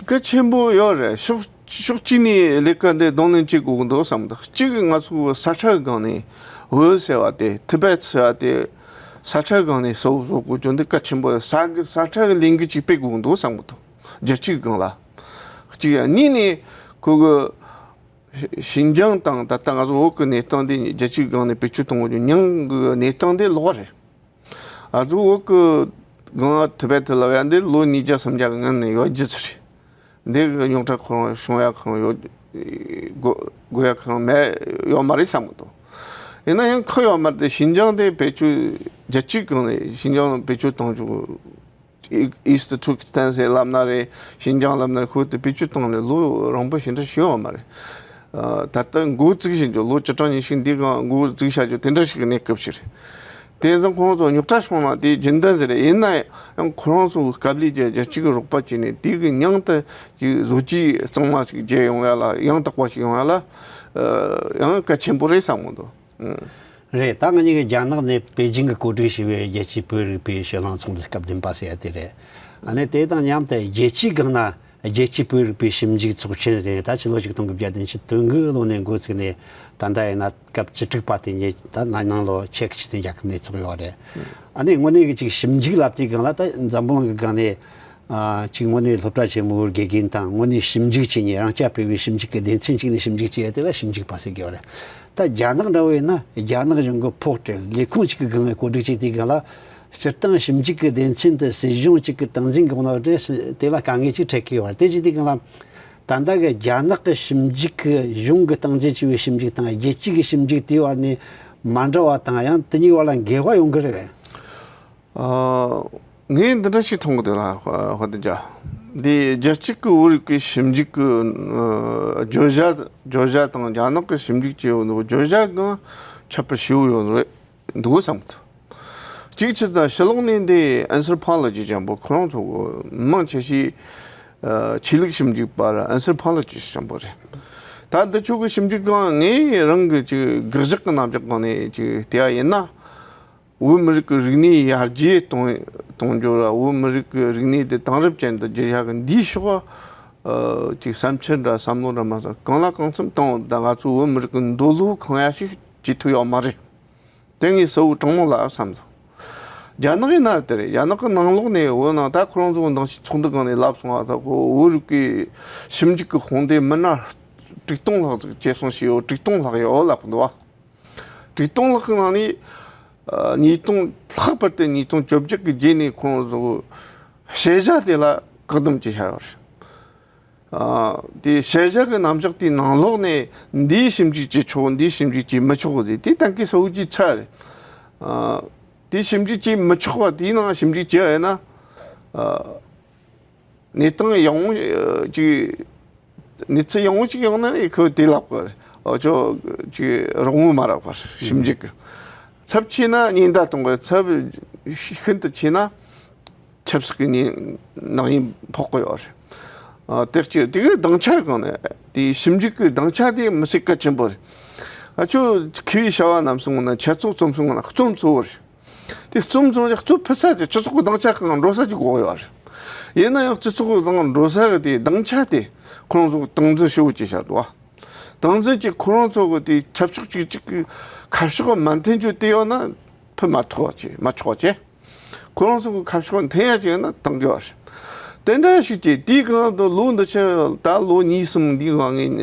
གལ་ཆེན་པོ་ཡོད་རེད། ཕྱོགས་ཕྱོགས་གཅིག་ནས་ལས་ཀ་འདི་གདོང་ལེན་བྱེད་དགོས་ཀྱི་འདུག་བསམ་འདུག་གཅིག་ང་ཚོ་ས་ཁྲ་གི་སྒང་ནས་ཝེ་ཟེར་བ་དེ། ཐི་བེད་ཟེར་བ་དེ། ས་ཁྲ་གི་སྒང་ནས་གསལ་བོ་བཟོ་དགོས་རྒྱུ་འདི་གལ་ཆེན་པོ་རེད། ས་གི་ས་ཁྲ་གི་ལས་འགུལ་ཅིག་སྤེལ་དགོས་ཀྱི་འདུག་བསམ་གྱི་འདུག་རྒྱལ་སྤྱིའི་སྒང་ལ། གཅིག་ཡ། གཉིས་ནས་ཁོ་གི་ཤི་ཤིན་ཅང་དང་ད་ལྟ་ང་ཚོ་བོད་ཀྱི་གནས་སྟངས་འདི་རྒྱལ་སྤྱིའི་སྒང་ནས་བེད་སྤྱོད་གཏོང་དགོས་རྒྱུ་ཉིང་གི་གནས་སྟངས་འདི་ལོགས་རེད། ང་ཚོ་བོད་ཀྱི་སྒང་ཐི་བེད་ལབ་ཡ་འདི་ལོ་ཉིས་བརྒྱ་སུམ་བརྒྱ་གི་སྔོན་ནས་ཡོད་རྒྱུ་ཚོད་རེད། འདི་གི་རྙོག་དྲ་ཁོ་རང་བྱུང་ཡ་ཁོ་རང་ཡོད། དགོས་དགོས་ཡ་ཁོ་རང་མེད་ཡོད་མ་རེད་བསམ་གི་འདུག་ཡིན་ན་ཡང་ཁག་ཡོད་མ་རེད་དེ། ཤིན་ཅང་དེ་བེད་སྤྱོད་རྒྱལ་སྤྱིའི་སྒང་ནས་ཤིན་ཅང་བེད་སྤྱོད་གཏོང་རྒྱུ། ཨི་ཨིསྟ་ཏུར་ཀི་སི་ཐན་ཟེར་ལབ་ན་རེད། ཤིན་ཅང་ལབ་ན་རེད། ཁོ་དེ་བེད་སྤྱོད་བཏང་ནས་ལོ་རིང་པོ་ཞེ་འདྲ་ཞིག་ཡོད་མ་རེད། ཨ་ད་ལྟ་འགོ་བཙུགས་བཞིན་རྒྱུ། ལོ་བཅུ་གྲངས་ཉི་ཤུ་འདི་གང་འགོ་བཙུགས་བྱ་རྒྱུ་དེ་འདྲ་ཞིག་གི་གནས་སྐབས་ཤིག་རེད། དེ་ཙང་ཁོང་ཚོ་རྙོག་དྲ་བྱུང་ན་དེ་རྒྱུན་ལྡན་ཟེར་རེད། ཡིན་ན་ཡང་ཁོ་རང་ཚོ་གི་སྐབས་ལས་ཀྱི་རྒྱལ་སྤྱི་གི་རོགས་པ་བྱས་ནས་དེ་གི་མྱིང་དེ་ཅིག་བཟོ་བཅོས་གཙང་མ་ཞིག་བརྒྱབ་ཡོང་ཡ་ལ། ཡང་དག་པ་ཞིག་ཡོང་ཡ་ལ་ཨ་ཡང་གལ་ཆེན་པོ་རེད་བསམ་གི་འདུག་ཨང་། རེད། ད་ང་གཉིས་ཀྱིས་རྒྱ་ནག་ནས་པེ་ཅིང་གིས་གོ་སྒྲིག་བྱས་པའི་རྒྱལ་སྤྱིའི་བོད་རིག་པའི་ཕྱེད་གླིང་ཚོགས་འདུ་སྐབས་བདུན་པ་ཟེར་ཡ་དེ་རེད། ཨ་ནི་དེ་དང་མཉམ་དུ་རྒྱལ་སྤྱིའི་སྒང་ན་རྒྱལ་སྤྱིའི་བོད་རིག་པའི་ཞིབ་འཇུག་ཚོགས་ཆེན་ཟེར་ནས་ད་ཕྱི་ལོ་ཆིག་སྟོང་དགུ་བརྒྱ་བདུན་ཅུ་དོན་དགུ་ལོ་ནས་འགོ་བཙུགས་ནས་ད་ལྟ་ཡིན་ན་སྐབས་བཅུ་དྲུག་པ་དེ་ཉིད་ད་ནང་ལོ་ཆེག་སྤྱི་མཐུན་རྒྱལ་ཁབ་ནས་ཚོགས་ཡོད་རེད། ཨ་ནི་དངོས་གནས་ཀྱི་ཅིག་ཞིབ་འཇུག་ལབ་དུས་སྒང་ལ་ད་འཛམ་བུ་གླིང་གི་སྒང་ནས། ཨ་གཅིག་དངོས་གནས་སློབ་གྲྭ་ཆེན་མོའི་དགེ་རྒན་དང་། དངོས་གནས་ཞིབ་འཇུག་བྱེད་མཁན། རང་རྐྱ་སྤེལ་བའི་ཞིབ་འཇུག་གི་སྡེ་ཚན་གཅིག་ནས་ཞིབ་འཇུག་བྱེད་ཡ་དེ་ལ་ཞིབ་འཇུག་པ་ཟེར་གྱི་ཡོད་རེད། ད་རྒྱ་ནག་འདྲ་བོ་ཡིན་ན་རྒྱ་ནག་གཞུང་གི་ཕོགས་སྤྲད། ལས་ཁུངས་གཅིག་གི་སྒང་ནས་གོ་སྒྲིག་བྱས་དུས་སྒང་ལ། སྤྱིར་བཏང་ཞིབ་འཇུག་གི་སྡེ་ཚན་དེ་སྲིད་གཞུང་གཅིག་གི་སྟངས་འཛིན་གྱི་འོག་ན་རེད། དེ་ལ་དཀའ་ངལ་ཅིག་འཕྲད་ཀྱི་ཡོད་རེད། དེ་བྱེད་དུས་སྒང་ལ་ད་ལྟ་གི་རྒྱ་ནག་གི་ཞིབ་འཇུག་གི་གཞུང་གི་སྟངས་འཛིན་བྱས་པའི་ཞིབ་འཇུག་དང་རྒྱལ་སྤྱི་གི་ཞིབ་འཇུག་དེའི་བར་ནས་མ་འདྲ་བ་དང་། ཡང་དེ་གཉིས་བར་ལ་འགལ་བ་ཡོང་གི་རེད། ཨ། ངས་འདི་འདྲ་ཞིག་མཐོང་གི་འདུག་ལ། ཧོ་ཧོ་ཏི་ཇ། འདི་རྒྱལ་སྤྱི་གི་བོད་རིག་པའི་ཞིབ་འཇུག་གི་ཨ་བརྗོད་བྱ། བརྗོད་བྱ་དང་རྒྱ་ནག་གི་ཞིབ་འཇུག་བྱས་ཡོད་འདུག་བརྗོད་བྱ་གང་ཁྱད་པར་ཞེ་པོ་ཡོད་རེད་འདུག་བསམ་གི་འདུག་གཅིག་བྱས་ཙང་ཕྱི་ལོགས་ནས་འདི་ཨན་སར་ཕ་ལོ་ཇི་ཅན་པོ་ཁོ་རང་ཚོ་གི་མང་ཆེ་ཤོས་ཨ་ཆོས་ལུགས་ཞིབ་འཇུག་པ་ར་ཨན་སར་ཕ་ལོ་ཇི་ཅན་པོ་རེད། ད་འདི་ཆོ་གི་ཞིབ་འཇུག་གང་ངས་རང་གི་ཅིག་དགག་བཞག་གི་རྣམ་གཞག་གང་ནས་ཅིག་བལྟས་པ་ཡིན་ན། བོད་མི་རིགས་ཀྱི་རིག་གནས་ཡར་རྒྱས་གཏོང་གཏོང་རྒྱུ་ར། བོད་མི་རིགས་ཀྱི་རིག་གནས་དེ་དེང་རབས་ཅན་དུ་བསྒྱུར་ཡག་གི་འདིའི་ཕྱོགས་ཨ་ཅིག་བསམ་འཆར་འདྲ་བསམ་བློ་འདྲ་མ་ཟད་གང་ལ་གང་འཚམ་བཏང་ད་ང་ཚོ་བོད་མི་རིགས་ཀྱི་འདོད་བློ་ཁེངས་ཡ་ཞིག་བྱེད་ཐུབ་ཡོད་མ་རེད། དེ་ངས་གསལ་བོ་དྲང་མོ་ལབ་བསམ་སོང་། རྒྱ་ནག་ཡིན་ན་དེ་རེད། རྒྱ་ནག་གི་ནང་ལོགས་ནས་འོ་ན་ད་ཁོ་རང་ཚོ་གི་ནང་ཆོས་ཚོགས་འདུ་སྒང་ནས་ལབ་སོང་བ། ད་ཁོ་བོད་རིགས་ཀྱི་ཞིབ་འཇུག་གི་དཔུང་སྡེ་མི་སྣ་དྲུག་སྟོང་ལྷག་ཙམ་བྱས་སོང་ཞེས་ཡོད། དྲུག་སྟོང་ལྷག་ཡོད་ལབ་གི་འདུག་བ། དྲུག་སྟོང་ལྷག་གི་ནང་ནས་ཨ་ཉིས་སྟོང་ལྷག་པར་དུ་ཉིས་སྟོང་བཅོ་བརྒྱད་ཀྱི་རྗེས་ནས་ཁོང་ཚོ་ཤེས་བྱ་དེ་ལ་བཀག་སྡོམ་བྱས་བཞག་ཡོད་རེད། ཨ་དེ་ཤེས་བྱ་གི་རྣམ་གཞག་དེའི་ནང་ལོགས་ནས་འདིའི་ཞིབ་འཇུག་བྱེད་ཆོག་འདིའི་ཞིབ་འཇུག་བྱེད་མི་ཆོག་ཟེར་དེ་གཏན་འཁེལ་གསལ་བོ་ཅིག་ཆགས་རེད། ཨ་དེ་ཞིབ་འཇུག་བྱེད་མི་ཆོག་པ་དེའི་ནང་ཞིབ་འཇུག་བྱེད་ཡོད་ན། ཨ་གནས་སྟངས་ཡག་པོ་ཅིག་གནས་ཚུལ་ཡག་པོ་ཅིག་ཡོང་ན་ནི་ཁོས་དེ་ལབ་དགོས་རེད། ཨོ་ཅོ་ཅིག་རོགས་དངུལ་མ་རག་པར་ཞིབ་འཇུག་གི་ཚབས་ཆེ་ན་ཉེན་བརྡ་གཏོང་དགོས། ཚབས་ཤིན་ཏུ་ཆེ་ན་ཆབ་སྲིད་ཀྱི་ཉེན་ནག་ཉེས་ཕོག་གི་ཡོད་རེད། ཨ་དེ་གཅིག་དེ་གི་སྡིངས་ཆ་གང་ནས་དེ་ཞིབ་འཇུག་གི་སྡིངས་ཆ་དེ་མི་སྲིད་གལ་ཆེན་པོ་རེད། ཨ་ཅོ་མཁས་པའི་བྱ་བ་རྣམས་སོང་ན་འཆད་རྩོད་རྩོམ་སོང་ན་རྩོམ་གཙོ་བོ་རེད། དེ་རྩོམ་བྱུང་རྗེས་གཙོ་ཕུད་ས་དེ་སྤྱི་ཚོགས་ཀྱི་སྡིངས་ཆ་གང་འགྲོ་ས་ཅིག་དགོས་ཡོད་རེད། ཡིན་ན་ཡང་སྤྱི་ཚོགས་ཀྱི་སྡིངས་འགྲོ་ས་གི་དེ་སྡིངས་ཆ་དེ་ཁོང་ཚོ་སྟངས་འཛིན་ཞུ་བ་ཅིག་བྱ་འདུག་བ། སྟངས་འཛིན་གྱིས་ཁོ་རང་ཚོ་གི་དེ་ཆབ་ཕྱོགས་གཅིག་གཅིག་གི་ཁ་ཕྱོགས་མ་མཐུན་རྒྱུ་དེ་ཡོད་ན་ཕུད་མ་ཐུབ་བ་ཅིག་མ་ཆོག་བ་ཅིག་ཁོ་རང་ཚོ་གི་ཁ་ཕྱོགས་མཐུན་ཡ་ཅིག་ཡོད་ན་བཏང་གི་ཡོད་རེད། དེ་འདྲ་ཞིག་ཅིག་དེའི་གང་དུ་ལོ་འདི་ཕྱིར་ད་ལོ་གཉིས་གསུམ་འདིའི་སྒང་ངས།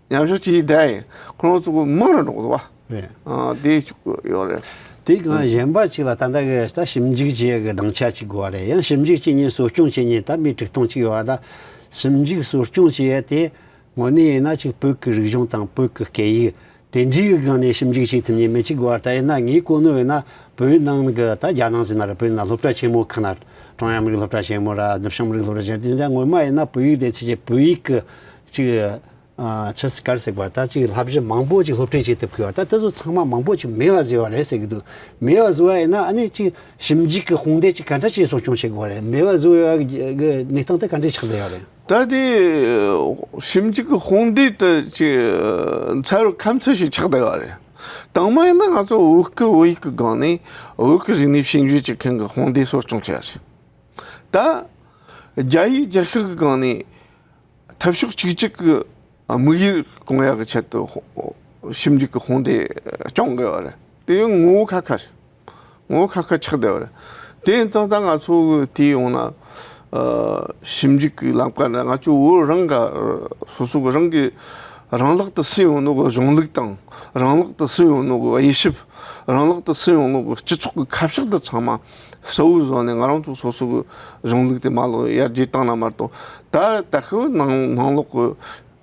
མཉམ་ཞུགས་བྱས་བསྡད་ཡིན། ཁོ་རང་ཚོ་མང་རུ་འགྲོ་གི་འདུག་བ། རེད། ཨ་དེ་ཅིག་ཡོད་རེད། དེ་གང་གཞན་པ་ཅིག་ལ་ད་ལྟ་གི་ད་ཞིབ་འཇུག་བྱེད་ཡག་གི་སྡིངས་ཆ་ཅིག་དགོས་པ་རེད། ཡང་ཞིབ་འཇུག་བྱེད་མཁན་གསོ་སྐྱོང་བྱེད་མཁན་ད་མི་དྲུག་སྟོང་ཅིག་ཡོད་པ། ད་ཞིབ་འཇུག་གསོ་སྐྱོང་བྱེད་ཡག་དེ་དངོས་གནས་ཡིན་ན་ཅིག་བོད་ཀྱི་རིག་གཞུང་དང་བོད་ཀྱི་སྐད་ཡིག་དེ་འདྲའི་གི་སྒང་ནས་ཞིབ་འཇུག་བྱེད་ཐུབ་མཁན་མི་གཅིག་དགོས་པ། ད་ཡིན་ན་ངས་གོ་ནོ་ཡིན་ན་བོད་ནང་གི་ད་རྒྱ་ནང་ཟེར་ན་ར་བོད་ནང་སློབ་གྲྭ་ཆེན་མོ་ཁག་ན་ཀྲུང་དབྱང་མི་རིགས་སློབ་གྲྭ་ཆེན་མོ་ར་ནུབ་བྱང་མི་རིགས་སློབ་གྲྭ་ཆེན་མོ་དེ་འདྲ་ངོ་མ་ཡིན་ན་བོད་ཡིག་དེ་ཚོ་ཅིག་བོད་ཡིག་གི་ཅིག་ཨ་ཆི་ཟིག་ག་རེ་ཟེར་དགོས་རེད། ད་ཅིག་བསླབ་གཞི་མང་པོ་ཅིག་སློབ་ཁྲིད་བྱེད་ཐུབ་ཀྱི་ཡོད་རེད། ད་དེ་ཚོ་ཚང་མ་མང་པོ་ཅིག་མེད་པ་བཟོས་པ་རེད་ཟེར་གི་འདུག་མེད་པ་བཟོས་པ་ཡིན་ན་ཨ་ནི་ཅིག་ཞིབ་འཇུག་གི་དཔུང་སྡེ་ཅིག་ག་འདྲ་ཅིག་གསོ་སྐྱོང་བྱེད་དགོས་རེད། མེད་པ་བཟོས་པ་གི་གནས་སྟངས་དེ་ག་འདྲ་ཆགས་བསྡད་ཡོད་རེད། ད་དེ་ཞིབ་འཇུག་གི་དཔུང་སྡེ་དེ་ཅིག་ཚ་རུ་ཁ་མཚར་ཞིག་ཆགས་བསྡད་ཡོད་རེད། དང་མ་ཡིན་ན་ང་ཚོ་བོད་སྐད་བོད་ཡིག་གི་སྒང་ནས་བོད་ཀྱི་རིག་གནས་ཞིབ་འཇུག་བྱེད་མཁན་གྱི་དཔུང་སྡེ་གསོ་སྐྱོང་བྱས་རེད། ད་རྒྱ་ཡིག་རྒྱ་སྐད་ཀྱི་སྒང་ནས་འཐབ་ཕྱོགས་གཅིག་གྱུར་གྱི་དམིགས་ཡུལ་སྐོང་ཡག་གི་ཆེད་དུ་ཞིབ་འཇུག་གི་དཔུང་སྡེ་སྐྱོང་དགོས་པ་རེད། དེ་ཡང་ངོ་བོ་ཁ་ཁ་རེད། ངོ་བོ་ཁ་ཁ་ཆགས་བསྡད་པ་རེད། དེ་ཡིན་ཙང་ད་ང་ཚོ་གི་དེ་ཡོང་ན་ཨ་ཞིབ་འཇུག་གི་ལམ་ཁ་ནས་ང་ཚོ་བོད་རང་ག་སོ་སོ་གི་རང་གི་རང་ལག་ཏུ་ཟིན་ཡོང་ནོ་གི་གཞུང་ལུགས་དང་། རང་ལག་ཏུ་ཟིན་ཡོང་ནོ་གི་དབྱེ་ཞིབ། རང་ལག་ཏུ་ཟིན་ཡོང་ནོ་གི་སྤྱི་ཚོགས་ཀྱི་ཁ་ཕྱོགས་འདི་ཚང་མ་གསལ་བོ་བཟོ་ནས་ང་རང་ཚོ་སོ་སོ་གི་གཞུང་ལུགས་དེ་མ་ལག་ཡར་རྒྱས་བཏང་ན་མ་གཏོགས། ད་ད་ཤི་ནང་ནང་ལོག་གི་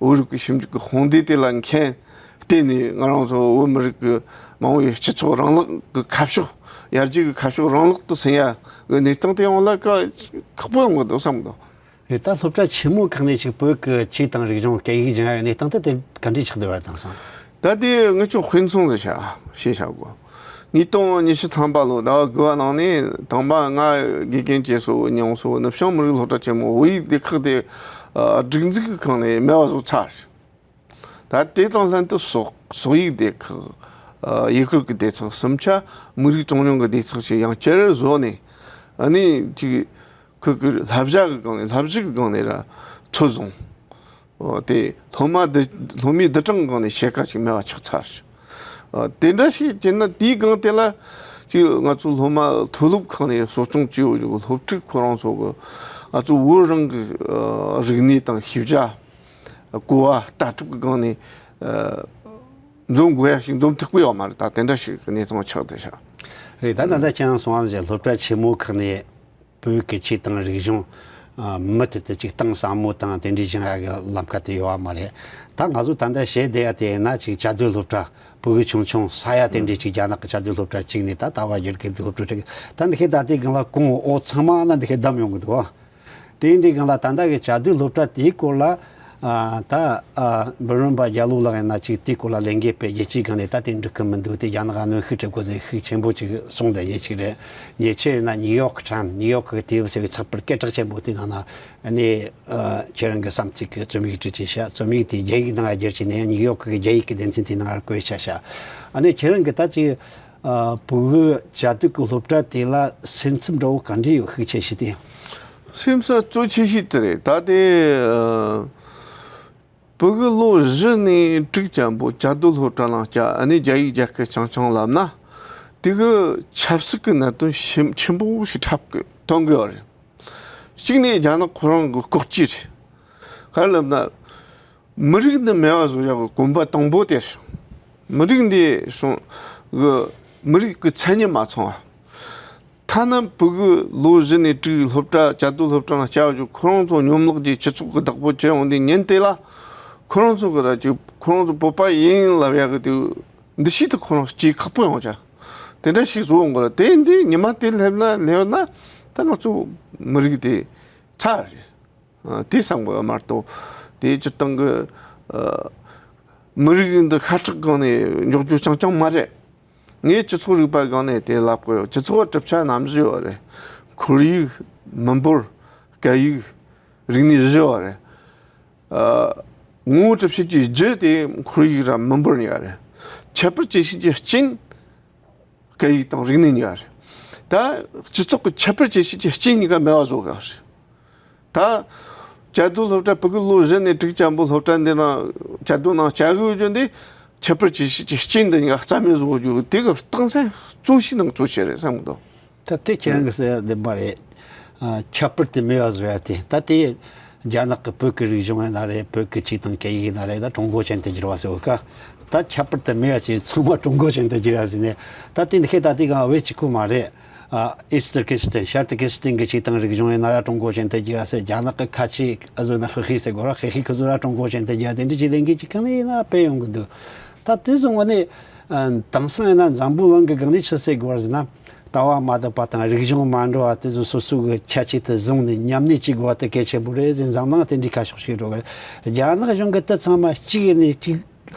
བོད་རིག་པའི་ཞིབ་འཇུག་གི་དཔུང་སྡེ་དེ་ལ་མཁྱེན་བརྟེན་ནས་ང་རང་ཚོ་བོད་མི་རིགས་ཀྱི་མ་འོངས་པའི་སྤྱི་ཚོགས་རང་ལག་གི་ཁ་ཕྱོགས། ཡར་རྒྱས་ཀྱི་ཁ་ཕྱོགས་རང་ལག་ཏུ་ཟིན་ཡ་གི་གནས་སྟངས་དེ་ཡོང་ལ་ཁག་ཁག་པོ་ཡོང་གི་འདུག་བསམ་གི་འདུག་རེད། ད་སློབ་གྲྭ་ཆེན་མོ་ཁག་ནས་ཅིག་བོད་ཀྱི་ཆོས་དང་རིག་གཞུང་སྐད་ཡིག་སྦྱང་ཡ་གནས་སྟངས་དེ་དེ་ག་འདྲས་ཆགས་བསྡད་པ་དང་སོང་། ད་དེ་ངེད་ཚོ་དཔེ་མཚོན་དུ་བྱ་ཞེས་བྱ་དགོས། ཉིས་སྟོང་ཉི་ཤུ་ཐམ་པ་ལོ་ཟླ་བ་དགུ་པ་ནང་ནས་དང་པ་ང་དགེ་རྒན་བྱས་སོ་མྱོང་སོ་ནུབ་བྱང་མི་རིགས་སློབ་གྲྭ་ཆེན་མོ་བོད་ཡིག་སྡེ་ཁག་དེ་སྒྲིག་འཛུགས་ཀྱི་ཁང་ནས་མེད་པ་བཟོ་ཚར། ད་དེ་དང་ལྷན་དུ་སོག་སོག་ཡིག་སྡེ་ཁག་ཡུ་གུར་གྱི་སྡེ་ཚན། གསུམ་ཆ་མི་རིགས་གྲངས་ཉུང་གི་སྡེ་ཚན་ཞིག་ཡང་བསྐྱར་བཟོ་ནས། ཨ་ནི་ཅིག་ཁོ་གི་བསླབ་བྱ་གི་སྒང་ནས་བསླབ་གཞི་གི་སྒང་ནས་ར་ཚུར་བཟུང་། དེ་སློབ་མ་འདི་སློབ་མའི་བསྡུ་གྲངས་སྒང་ནས་ཕྱེད་ཀ་ཅིག་མེད་པ་ཆགས་ཚར། དེ་འདྲ་ཞིག་བྱས་ན་དེའི་སྒང་དེ་ལ་ཅིག་ང་ཚོ་སློབ་མ་མཐོ་སློབ་ཁག་ནས་གསོ་སྐྱོང་བྱས་ཡོད་ཀྱི་སློབ་ཕྲུག་ཁོ་རང་ཚོ་གི་ང་ཚོ་བོད་རང་གི་རིག་གནས་དང་ཤེས་བྱ། གོ་བ་ལྟ་གྲུབ་ཀྱི་སྒང་ནས་ཨ་འཛོམས་དགོས་ཡ་ཞིག་འཛོམས་ཐུབ་ཀྱི་ཡོད་མ་རེད། ད་དེ་འདྲ་ཞིག་གི་གནས་སྟངས་ཆགས་བསྡད་ཤག་རེད། ད་ད་ལྟ་ཁྱེད་རང་གསུངས་པ་བཞིན་སློབ་གྲྭ་ཆེན་མོ་ཁག་ནས་བོད་ཀྱི་ཆོས་དང་རིག་གཞུང་ཨ་མུ་མཐུད་དུ་ཅིག་གཏིང་ཟབ་མོ་དང་དེ་འདྲའི་སྦྱང་ཡ་གི་ལམ་ཁ་དེ་ཡོད་པ་མ་རེད། ད་ང་ཚོ་ད་ལྟ་བཤད་བསྡད་ཡ་དེ་ཡིན་ན་ཅིག་བཅའ་སྡོད་སློབ་གྲྭ་ཕྲུ་གུ་ཆུང་ཆུང་ས་ཡ་དེ་འདྲའི་ཅིག་རྒྱ་ནག་གི་བཅའ་སྡོད་སློབ་གྲྭ་གཅིག་ནས་ད་ལྟ་བ་སྒྱུར་གི་འདུག་སློབ་ཕྲུག་ཕྲུ་གུ་ད་འདི་ཤེས་ད་ལྟའི་སྒང་ལ་གོང་འོག་ཚང་མ་ན་འདི་ཤེས་བསྡམས་ཡོང་གི་འདུག་དེ་འདྲའི་སྒང་ལ་ད་ལྟ་གི་བཅའ་སྡོད་སློབ་གྲྭ་དེའི་སྐོར་ལ་ཨ་ད་ཨ་འབུམ་རམས་པ་རྒྱ་ལོ་ལགས་ཡིན་ན་ཅིག་དེའི་སྐོར་ལ་ལས་འགུལ་སྤེལ། རྒྱལ་སྤྱིའི་སྒང་ནས་ད་དེ་འགྲིག་གི་མི་འདུག་དེ་རྒྱ་ནག་ག་གནོན་ཤུགས་སྤྲད་དགོས་ཟེར་ཤུགས་ཆེན་པོ་ཅིག་གསུངས་བསྡད་མཁན་ཅིག་རེད། ཉེ་ཆར་ཡིན་ན་ནིའུ་ཡོག་ཊའིམ་ནིའུ་ཡོག་གི་དུས་བབ་ཟེར་བའི་ཚགས་པར་སྐད་གྲགས་ཆེན་པོ་དེའི་ནང་ན་ཨ་ནི་ཨ་ཁྱེད་རང་གི་བསམ་ཚུལ་གྱི་རྩོམ་ཡིག་བྲིས་བྲིས་ཤག་རྩོམ་ཡིག་དེ་རྒྱ་ཡིག་ནང་བསྒྱུར་བྱས་ནས་ཡང་ནིའུ་ཡོག་གི་རྒྱ་ཡིག་གི་སྡེ་ཚན་དེའི་ནང་ལ་བཀོད་བཞག་ཤག་ཨ་ནི་ཁྱེད་རང་གི་ད་ཅིག་ཨ་བོད་བཅའ་སྡོད་ཀྱི་སློབ་གྲྭ་དེ་ལ་སེམས་འཚབ་འདྲ་བོ་ག་འདྲ་ཡོད། ཤུགས་ཆེ་ཤོས་དེ། སེམས་འཚབ་གཙོ་ཆེ་ཤོས་དེ་རེད། ད་དེ་ཨ་བོད་ཀྱི་ལོ་བཞི་ནས་དྲུག་ཙམ་པོ་བཅའ་སྡོད་སློབ་གྲྭ་ནང་བསྐྱལ། ཨ་ནི་རྒྱ་ཡིག་རྒྱ་སྐད་རྐྱང་རྐྱང་བསླབ་ན། དེ་གི་ཆབ་སྲིད་ཀྱི་གནད་དོན་ཞིབ་ཆེན་པོ་ཞིག་འཁྲབ་གི་ཐོན་གི་ཡོད་རེད། གཅིག་ནས་རྒྱ་ནག་ཁོ་རང་གི་ལྐོག་ཇུས་རེད། ག་རེ་ལབ་ན། མི་རིགས་འདི་མེད་པ་བཟོ་ཡག་གི་གོམ་པ་དང་པོ་དེ་རེད། མི་རིགས་འདི་སོང་གི་མི་རིགས་ཀྱི་མཚན་ཉིད་མ་ཚང་བ། ཐ་ན་བོད་ཀྱི་ལོ་བཞི་ནས་དྲུག་སློབ་གྲྭ་བཅའ་སྡོད་སློབ་གྲྭ་ནང་བསྐྱལ་བ་བརྒྱུད་ཁོ་རང་ཚོ་སྙོམས་ལག་གི་སྤྱི་ཚོགས་ཀྱི་བདག་པོ་བྱེད་ཡོང་དུས་ཉིན་དེ་ལ་ཁོ་རང་ཚོ་གི་ར་ཅིག་ཁོ་རང་ཚོ་བོད་པ་ཡིན་ལབ་ཡག་གི་དེ་འདུ་ཤེས་དེ་ཁོ་རང་སྐྱེ་ཁག་པོ་ཡོང་ཆ། དེ་འདྲ་ཞིག་བཟོ་འོང་གི་ར། དེ་འདི་ཉི་མ་དེ་སླེབས་ན་སླེབས་ན་ད་ང་ཚོ་མི་རིགས་དེ་ཚར་རེད། ཨ་དེ་བསམ་གི་ཡོད་མ་གཏོགས། དེ་སྤྱིར་བཏང་གི་ཨ་མི་རིགས་འདི་ཤ་ཁྲག་སྒང་ནས་འཇོག་རྒྱུ་རྐྱང་རྐྱང་མ་རེད། ངས་སྤྱི་ཚོགས་རིག་པ་སྒང་ནས་དེ་ལབ་གི་ཡོད། སྤྱི་ཚོགས་གྲུབ་ཆ་རྣམ་བཞི་ཡོད་རེད། ཁོར་ཡུག་མི་འབོར། སྐད་ཡིག་རིག་གནས་བཞི་ཡོད་རེད། ཨ་ངོ་བོ་གྲུབ་བྱེད་ཀྱི་རྒྱུ་དེ་ཁོར་ཡུག་ར་མི་འབོར་གཉིས་ཀ་རེད། ཁྱད་པར་སྐྱེད་བྱེད་ཀྱི་རྐྱེན། སྐད་ཡིག་དང་རིག་གནས་གཉིས་ཀ་རེད། ད་སྤྱི་ཚོགས་ཀྱི་ཁྱད་པར་སྐྱེད་བྱེད་ཀྱི་རྐྱེན་གཉིས་ཀ་མེད་པ་བཟོ་དགོས་རེད། ད་བཅའ་སྡོད་སློབ་གྲྭ་བོད་ཀྱི་ལོ་བཞི་ནས་དྲུག་ཙམ་པོ་སློབ་གྲྭ་འདི་ནང་བཅའ་སྡོད་ནང་བསྐྱལ་དགོས་རྒྱུ་འདི་ཁྱད་པར་སྐྱེད་བྱེད་ཀྱི་རྐྱེན་འདི་གཉིས་ཀ་རྩ་མེད་བཟོ་རྒྱུ་དེ་གི་རྟགས་མཚན་གཙོ་ཆེ་ནང་གཙོ་ཆེ་རེད་བསམ་གི་འདུག་ད་དེ་ཁྱེད་རང་གི་ཟེར་ཡ་བདེན་པ་རེད། ཨ་ཁྱད་པར་དེ་མེད་པ་བཟོ་ཡ་དེ། ད་དེ་རྒྱ་ནག་གི་བོད་ཀྱི་རིག་གཞུང་ཡིན་ན་རེད། བོད་ཀྱི་ཆོས་དང་སྐད་ཡིག་ཡིན་ན་རེད། ད་ཀྲུང་གོ་ཅན་དུ་བསྒྱུར་བ་ཟེར་བ་ཀ་ད་ཁྱད་པར་དེ་མེད་པ་བྱས་ཚང་མ་ཀྲུང་གོ་ཅན་དུ་བསྒྱུར་བ་ཟེར་ནས། ད་དེ་འདི་ཤེས་ད་དེ་གང་བས་གཅིག་པུ་མ་རེད། ཨ་ཨི་སི་ཊར་ཀི་སི་ཏན་ཤར་ཏུར་ཀི་སི་ཏན་གྱི་ཆོས་དང་རིག་གཞུང་ཡིན་ན་ར་ཀྲུང་གོ་ཅན་དུ་བསྒྱུར་བ་ཟེར། རྒྱ་ནག་གི་ཁ་ཆེ་ཨ་ཟོ་ན་ཧི་ཧི་ཟེར་གོ་ར་ཧི་ཧི་ཁུ་ཚོ་ར་ཀྲུང་གོ་ཅན་དུ་བསྒྱུར་བ་དེ་འདྲ་ཅིག་ལས་འགུལ་ཅིག་གང་ལ་ཡིན་ན་སྤེལ་ཡོང་གི་འདུག་ད་དེ་བཟུང་བ་ནས་ཨ་དེང་སང་ཡིན་ན་འཛམ་བུ་གླིང་གི་སྒང་ནས་ཆི་ཟེར་དགོས་པ་ཟེར་ན། ལྟ་བ་མ་དག་པ་དང་རིག་གཞུང་མ་འདྲ་བ་དེ་ཚོ་སོ་སོ་གི་ཁྱད་ཆོས་དེ་བཟུང་ནས་མཉམ་གནས་བྱེད་དགོས་པ་དེ་གལ་ཆེན་པོ་རེད་ཟེར། འཛམ་གླིང་དེ་འདྲའི་ཁ་ཕྱོགས་ཤིག་འགྲོ་གི་རེད། རྒྱ་ནག་གཞུང་གི་དེ་ཚང་མ་གཅིག་ཡིན་ནས་གཅིག་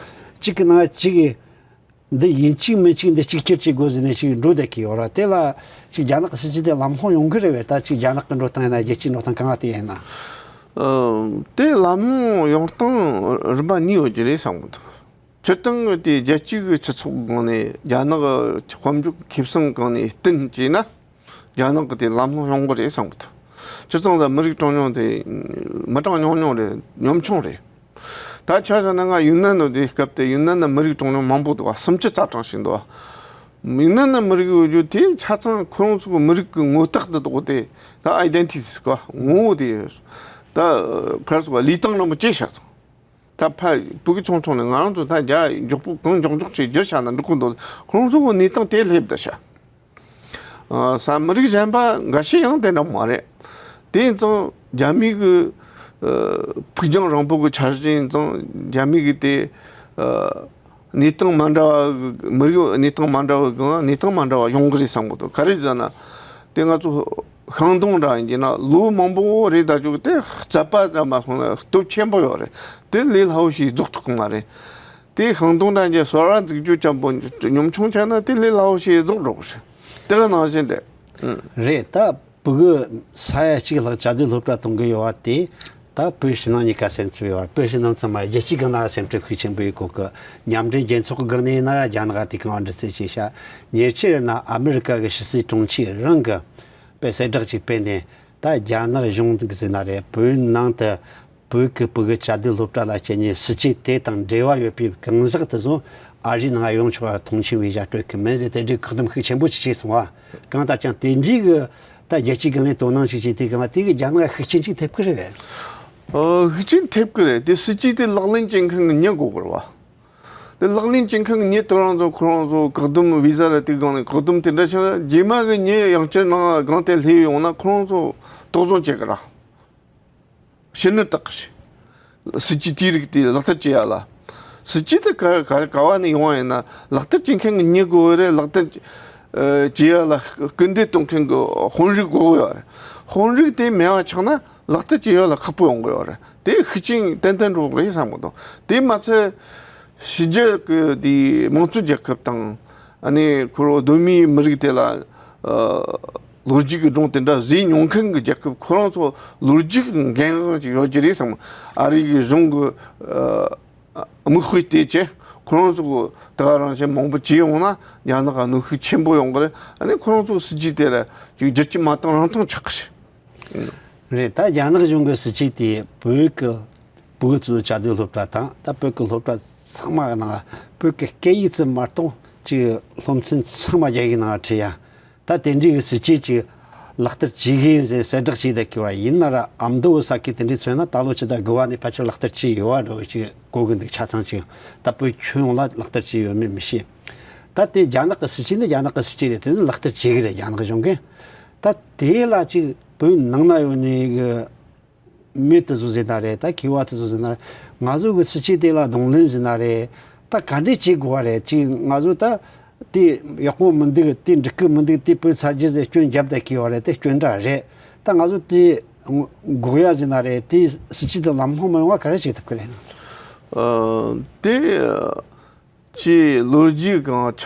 གཅིག་གི་ནང་གཅིག་གི་འདི་ཡིན་གཅིག་མིན་གཅིག་འདི་གཅིག་གྱུར་བྱེད་དགོས་ཟེར་ནས་ཞིག་འགྲོ་བསྡད་ཀྱི་ཡོད་ར། དེ་ལ་ཅིག་རྒྱ་ནག་གི་སྲིད་ཇུས་དེ་ལམ་ལྷོང་ཡོང་གི་རེད་བས། ད་ཅིག་རྒྱ་ནག་གི་འགྲོ་སྟངས་ཡིན་ན་རྒྱལ་སྤྱིའི་འགྲོ་སྟངས་གང་ལ་བལྟས་ཡིན་ན། ཨ། དེ་ལམ་ལྷོང་ཡོང་སྟངས་རིམ་པ་གཉིས་ཡོད་ཀྱི་རེད་བསམ་གི་འདུག་སྤྱིར་བཏང་གི་དེ་རྒྱལ་སྤྱི་གི་སྤྱི་ཚོགས་སྒང་ནས་རྒྱ་ནག་གི་དཔལ་འབྱོར་ཁེ་བཟང་སྒང་ནས་བསྟུན་བྱས་ན། རྒྱ་ནག་གི་དེ་ལམ་ལྷོང་ཡོང་གི་རེད་བསམ་གི་འདུག་སྤྱིར་བཏང་ད་མི་རིགས་གྲངས་ཉུང་དེ་མི་གྲངས་ཉུང་ཉུང་རེད། ཉམ་ཆུང་རེད། ད་ཆ་བཞག་ན་ང་ཡུན་ནན་ནང་དེ་སྐབས་དེ་ཡུན་ནན་ན་མི་རིགས་གྲངས་ཉུང་མང་པོ་འདུག་བ། སུམ་ཅུ་རྩ་གྲངས་ཤིག་འདུག་བ། ཡུན་ནན་ན་མི་རིགས་ཡོད་རྒྱུ་དེ་ཆ་ཚང་ཁོ་རང་ཚོ་གི་མི་རིགས་ཀྱི་ངོ་རྟགས་དེ་འདུག་སྟེ། ད་ཨའི་ཌེན་ཊི་ཊི་ཟེར་གོ། ངོ་བོ་དེ་ད་ག་རེ་ཟེར་བ། ལུས་སྟེང་འདྲ་མོ་བྱས་བཞག་སོང་། ད་ཕ་ཕྲུ་གུ་ཆུང་ཆུང་ནས་ང་རང་ཚོ་ད་རྒྱ་མགྱོགས་པོ་གང་མགྱོགས་མགྱོགས་བྱས་བསྒྱུར་བཞག་ན་འགྲིག་གི་འདུག་ཁོ་རང་ཚོ་གི་གནས་སྟངས་དེ་སླེབས་བསྡད་ཤག་ཨ། ས་མི་རིགས་གཞན་པ་འགའ་ཤས་ཡང་དེ་འདྲ་མ་རེད། དེ་ཡིན་ཙང་རྒྱ་མི་གི་ཨ་ཕུགས་རྒྱང་རིང་པོ་གི་འཆར་གཞི་ཡིན་ཙང་རྒྱ་མི་གི་དེ་ཨ་གནས་སྟངས་མ་འདྲ་བ། མི་རིགས་གནས་སྟངས་མ་འདྲ་བ་གང་གནས་སྟངས་མ་འདྲ་བ་ཡོང་གི་རེད་བསམ་གི་འདུག་ག་རེ་ཟེར་ན། དེ་ང་ཚོ་ཤིང་སྡོང་འདྲ་ཡིན་གྱི་ན་ལོ་མང་པོ་རེད། ད་ཅུག་དེ་རྩད་པ་འདྲ་མ་སོང་ན་སྟོབས་ཆེན་པོ་ཡོད་རེད། དེ་ལས་སླ་བོ་ཞིག་རྫོགས་ཐུབ་གི་མ་རེད། དེ་ཤིང་སྡོང་འདྲ་གྱི་སོ་ར་འཛུགས་རྒྱུ་ཅན་པོ་ཉམ་ཆུང་ཆགས་ན་དེ་ལས་སླ་བོ་ཞིག་རྫོགས་འགྲོ་གི་རེད། དེ་ག་ནང་བཞིན་རེད། ཨང་། རེད། ད་ཕྲུ་གུ་ས་ཡ་གཅིག་ལྷག་བཅའ་སྡོད་སློབ་གྲྭ་གཏོང་གི་ཡོད་པ་དེ། ད་བོད་ཕྱི་ནང་གཉིས་ཀ་སེམས་འཚབ་ཡོད་པ། བོད་ཕྱི་ནང་ཚང་མ་རྒྱལ་སྤྱིའི་སྒང་ན་སེམས་ཁྲལ་ཤུགས་ཆེན་པོ་ཡོད་གོ་གི། མཉམ་འབྲེལ་རྒྱལ་ཚོགས་ཀྱི་སྒང་ནས་ཡིན་ན་ར་རྒྱ་ནག་དེ་གང་འདྲི་རྩད་བྱས་ཤག་ཉེ་ཆར་ཡིན་ན་ཨ་མི་རི་ཀ་གི་ཕྱི་སྲིད་དྲུང་ཆེ་རང་གི་དཔེ་གསལ་བསྒྲགས་ཅིག་སྤེལ་ནས། ད་རྒྱ་ནག་གཞུང་གིས་ཟེར་ན་རེད། བོད་ནང་དུ་བོད་ཀྱི་ཕྲུ་གུ་བཅའ་སྡོད་སློབ་གྲྭ་ལ་སྐྱེལ་མཁན་སྲིད་ཇུས་དེ་དང་འབྲེལ་བ་ཡོད་པའི་གང་ཟག་དེ་ཚོ་ཨ་རིའི་ནང་ཡོང་ཆོག་པ་མཐོང་ཆེན་བྱེད་ཡ་སྤྲོད་ཀྱི་མེད་ཟེར། དེ་འདྲའི་བཀག་སྡོམ་ཤུགས་ཆེན་པོ་ཞིག་བྱས་སོང་བ། གང་ལྟར་ཀྱང་དེ་འདྲའི་གི་ད་རྒྱལ་སྤྱིའི་སྒང་ནས་དོ་སྣང་ཞིག་བྱས་དུས་སྒང་ལ་དེ་གི་རྒྱ་ནག་ཤུགས་རྐྱེན་ཅིག་ཐེབས་ཀྱི་རེད་པས། ཨོ། ཤུགས་རྐྱེན་ཐེབས་ཀྱི་རེད། དེ་སྲིད་ཇུས་དེ་ལག་ལེན་བྱེད་མཁན་གྱི་མྱི་དགོས་ཀྱི་རེད་པ། དེ་ལག་ལེན་བྱེད་མཁན་གྱི་མྱི་དེ་རང་ཚོ་ཁོ་རང་ཚོ་བཀག་སྡོམ། བི་ཟ་ར་དེ་སྒང་ནས་བཀག་སྡོམ་དེ་འདྲ་བྱས་ན་རྗེས་མ་གི་མྱི་ཡང་བསྐྱར་ནང་སྒང་དེ་སླེབས་ཡོང་ན་ཁོ་རང་ཚོ་དོགས་ཟོན་བྱེད་ཀྱི་རེད། ཕྱི་ནུས་དག་གི་རེད། སྲིད་ཇུས་དེའི་རིགས་དེ་ལག་བསྟར་བྱེད་ཡ་ལ། སྲིད་ཇུས་དེ་ག་ག་ག་བ་ནས་ཡོང་བ་ཡིན་ན་ལག་བསྟར་བྱེད་མཁན་གྱི་མྱི་དགོས་པ་རེད། ལག་བསྟར་ཨ་བྱེད་ཡ་ལ་སྐུལ་འདེད་གཏོང་མཁན་གྱི་དཔོན་རིགས་དགོས་ཀྱི་ཡོད་རེད། དཔོན་རིགས་དེ་མེད་པ་ཆགས་ན་ལག་བསྟར་བྱེད་ཡ་ལ་ཁག་པོ་ཡོང་གི་ཡོད་རེད། དེ་ཤུགས་རྐྱེན་ཏན་ཏན་འགྲོ་གི་རེད་བསམ་གི་འདུག་དེ་མ་ཚད་ཕྱི་རྒྱལ་གྱི་དེ་དམངས་གཙོ་རྒྱལ་ཁབ་དང་། ཨ་ནི་ཁོ་རང་གདོད་མའི་མི་རིགས་དེ་ལ་ཨ་ལོ་རྒྱུས་ཀྱི་སྒྲུང་དེ་འདྲ་བཟོས་མྱོང་མཁན་གྱི་རྒྱལ་ཁབ་ཁོ་རང་ཚོ་ལོ་རྒྱུས་ཀྱི་འགན་དབང་ཅིག་ཡོད་ཀྱི་རེད་བསམ། ཨ་རི་གི་གཞུང་གི་ཨ་མིག་དཔེ་བལྟས་བྱས་ཁོ་རང་ཚོ་གི་ད་ག་རང་བཞིན་མང་པོ་བྱས་ཡོང་ན་རྒྱ་ནག་ག་གནོན་ཤུགས་ཆེན་པོ་ཡོང་གི་རེད། ཨ་ནི་ཁོ་རང་ཚོ་གི་སྲིད་ཇུས་དེ་ལ་ཅིག་བསྒྱུར་བཅོས་མ་བཏང་རང་བཏང་ཆགས་ཀྱི་རེད། རེད། ད་རྒྱ་ནག་གཞུང་གི་སྲིད་ཇུས་དེ་བོད་ཀྱི་བོད་ཀྱི་བཅའ་སྡོད་སློབ་གྲྭ་དང་། ད་བོད་ཀྱི་སློབ་གྲྭ་ཚང་མ་གི་ནང་བོད་ཀྱི་སྐད་ཡིག་ཙམ་མ་གཏོགས་ཅིག་སློབ་ཚན་ཚང་མ་རྒྱ་ཡིག་ནང་ཁྲིད་ཡ། ད་དེ་འདྲའི་གི་སྲིད་ཇུས་ཅིག་ལག་བསྟར་བྱེད་ཀྱི་ཡིན་ཟེར་གསལ་བསྒྲགས་བྱས་བསྡད་ཀྱི་བ་ཡིན་ན་ར། ཨ་མདོ་ས་ཁུལ་དེ་འདྲའི་མཚོན་ན་ད་ལོ་ཕྱི་ཟླ་དགུ་བ་ནས་ཕལ་ཆེར་ལག་བསྟར་བྱས་ཡོད་པ་འདྲ་བོ་ཅིག་གོ་གི་འདུག་ཆ་ཚང་ཅིག་ད་བོད་ཁྱོན་ཡོངས་ལ་ལག་བསྟར་བྱས་ཡོད་མེད་མི་ཤེས། ད་དེ་རྒྱ་ནག་གི་སྲིད་ཇུས་ནི་རྒྱ་ནག་གི་སྲིད་ཇུས་རེད། དེ་ནི་ལག་བསྟར་བྱེད་ཀྱི་རེད་རྒྱ་ནག་གཞུང་གིས། ད་དེ་ལ་ཅིག་བོད་ནང་ན་ཡོད་ནི་གི་མི་དེ་ཚོ་ཟེར་ན་རེད། ད་མཁས་པ་དེ་ཚོ་ཟེར་ན་རེད། ང་ཚོ་གི་སྲིད་ཇུས་དེ་ལ་གདོང་ལེན་ཟེར་ན་རེད། ད་ག་འདྲས་བྱེད་དགོས་པ་རེད། ཅིག་ང་ཚོ་ད་དེ་ཡག་པོ་མི་འདུག་དེ་འགྲིག་གི་མི་འདུག་དེ་བོད་ཚར་རྒྱུ་ཟེར་སྐྱོན་བརྒྱབ་བསྡད་ཀྱི་ཡོད་རེད། དེ་སྐྱོན་འདྲ་རེད། ད་ང་ཚོ་དེ་འགོག་ཡ་ཟེར་ན་རེད། དེ་སྲིད་ཇུས་དེ་ལམ་ལྷོང་མ་ཡོང་བ་ག་རེ་བྱེད་ཐུབ་ཀྱི་རེད། ཨ། དེ། ཅིག་ལོ་རྒྱུས་སྒང་ཆ་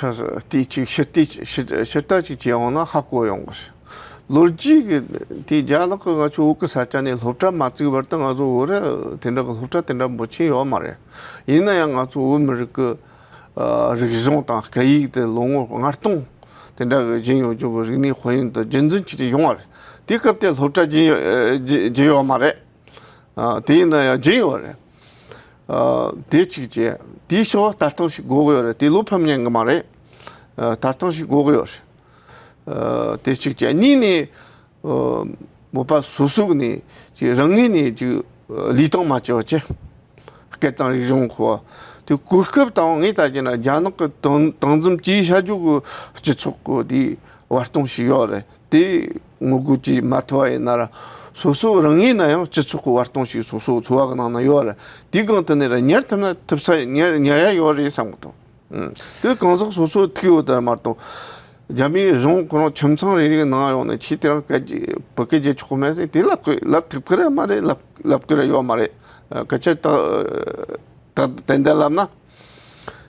དེ་ཅིག་ཕྱིར་བལྟས་ཕྱིར་ཕྱིར་ལྟ་ཅིག་བྱས་ཡོང་ན་ཧ་གོ་ཡོང་གི་རེད། ལོ་རྒྱུས་ཀྱི་དེ་རྒྱ་ནག་གི་ང་ཚོ་བོད་ཀྱི་ས་ཆ་ནས་སློབ་གྲྭ་མ་བཙུགས་བར་དུ་ང་ཚོ་བོད་ར་དེ་འདྲ་གི་སློབ་གྲྭ་དེ་འདྲ་འབོར་ཆེན་ཡོད་མ་རེད། ཡིན་ན་ཡང་ང་ཚོ་བོད་མི་རིགས་ཀྱི་ཨ་རིག་གཞུང་དང་སྐད་ཡིག་དེ་ལོ་ངོ་ལྔ་སྟོང་དེ་འདྲ་གི་སྦྱིན་ཡོད་རྒྱུ་གི་རིག་གནས་དཔལ་ཡོན་དེ་རྒྱུན་འཛིན་བྱེད་ཀྱི་ཡོང་བ་རེད། དེ་སྐབས་དེ་སློབ་གྲྭ་སྦྱིན་ཡོད་ཨ་སྦྱིན་སྦྱིན་ཡོད་མ་རེད། ཨ། དེ་ཡིན་ན་ཡང་སྦྱིན་ཡོད་རེད། ཨ། དེ་གཅིག་བྱས། དེའི་ཕྱོགས་ལྟ་སྟངས་ཤིག་དགོས་ཀྱི་ཡོད་རེད། དེ་བློ་ཕམ་ཉན་གྱི་མ་རེད། ཨ། ལྟ་སྟངས་ཤིག་དགོས་ཀྱི་ཡོད་རེད། ཨ། དེ་གཅིག་བྱས། གཉིས་ནས། ཨ། བོད་པ་སོ་སོ་ནས་ཅིག་རང་ངོས་ནས་ཅིག་ལུས་སྟེང་མ་བྱས་པ་བྱས། སྐད་དང་རིག་གཞུང་ཁོ་དེ་གོ་སྐབས་དང་། ངས་ལྟ་རྒྱུ་ན་རྒྱ་ནག་གི་དང་དང་འཛོམས་བྱས་བཞག་རྒྱུ་གི་སྤྱི་ཚོགས་ཀྱི་དེ་བར་སྟོང་ཞིག་ཡོད་རེད། དེ་ ངོ་རྒོལ་བྱེད་མ་ཐུབ་པ་ཡིན་ན་ར། སོ་སོ་རང་ངོས་ན་ཡང་སྤྱི་ཚོགས་ཀྱི་བར་སྟོང་ཞིག་སོ་སོའི་འཚོ་བ་གི་ནང་ན་ཡོད་རེད། དེའི་སྒང་དེ་ནས་ར་ཉར་ཐུབ་ན་ཐུབ་ས་ཉར་ཉར་ཡ་ཡོད་རེད་བསམ་གི་འདུག་ཨུམ། དེ་གང་ཟག་སོ་སོ་ཐུག་ཡོད་དེ་མ་གཏོགས། རྒྱ་མིའི་གཞུང་ཁོ་རང་ཁྱིམ་ཚང་རེ་རེའི་ནང་ཡོང་ནས་ཁྱེད་དེ་རིང་སྐད་ཆ་བོད་སྐད་བརྗེད་ཆོག་གི་མེད་ཟེར་དེ་ལབ་གི་ལབ་ཐུབ་གི་རེད་མ་རེད། ལབ་ལབ་གི་རེད་ཡོད་མ་རེད། སྐད་ཆ་ད་ད་ཏན་ཏན་ལབ་ན།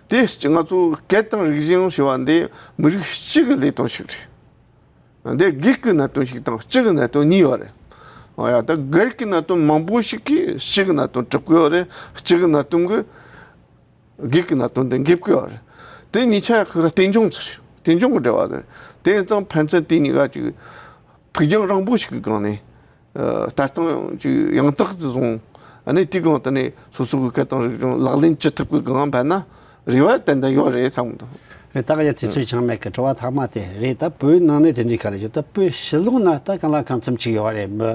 དེ་ང་ཚོ་སྐད་དང་རིག་གཞུང་ཞེས་པ་འདི་མི་རིགས་གཅིག་གི་ལས་དོན་ཞིག་རེད། འདི་སྒེར་གྱི་གནད་དོན་ཞིག་དང་སྤྱི་གི་གནད་དོན་གཉིས་ཡོད་རེད། འོ་ཡ། ད་སྒེར་གྱི་གནད་དོན་མང་པོ་ཞིག་གིས་སྤྱི་གི་གནད་དོན་གྲུབ་ཀྱི་ཡོད་རེད། སྤྱི་གི་གནད་དོན་གྱིས་སྒེར་གྱི་གནད་དོན་དེ་འགེབས་ཀྱི་ཡོད་རེད། དེ་གཉིས་ཆ་ཁག་རྟེན་འབྱུང་ཚུལ་རྟེན་འབྱུང་གི་འབྲེལ་བ་རེད། དེ་ཡིན་ཙང་ཕན་ཚུན་དེ་གཉིས་ཀ་ཅིག་ཕུགས་རྒྱང་རིང་པོ་ཞིག་གི་སྒང་ནས་ཨ་ལྟ་སྟངས་ཅིག་ཡང་དག་ཏུ་བཟུང་། ཨ་ནི་དེའི་སྒང་དེ་ནས་སོ་སོ་གི་སྐད་དང་རིག་གཞུང་ལག་ལེན་ཅི་ཐུབ་ཀྱི་སྒང་ཕན་ན་རེ་བ་ཏན་ཏན་ཡོད་རེད་བསམ་གི་འདུག་རེད། ད་ག་ཡ་དུས་ཚོད་ཆུང་མེད་ཀི་དྲི་བ་ཚང་མ་དེ་རེད། ད་བོད་ནང་ནས་དེ་འདྲའི་ག་ལ་ཡོད། ད་བོད་ཕྱི་ལོགས་ན་ད་གང་ལ་གང་འཚམ་ཅིག་ཡོད་རེད། མི་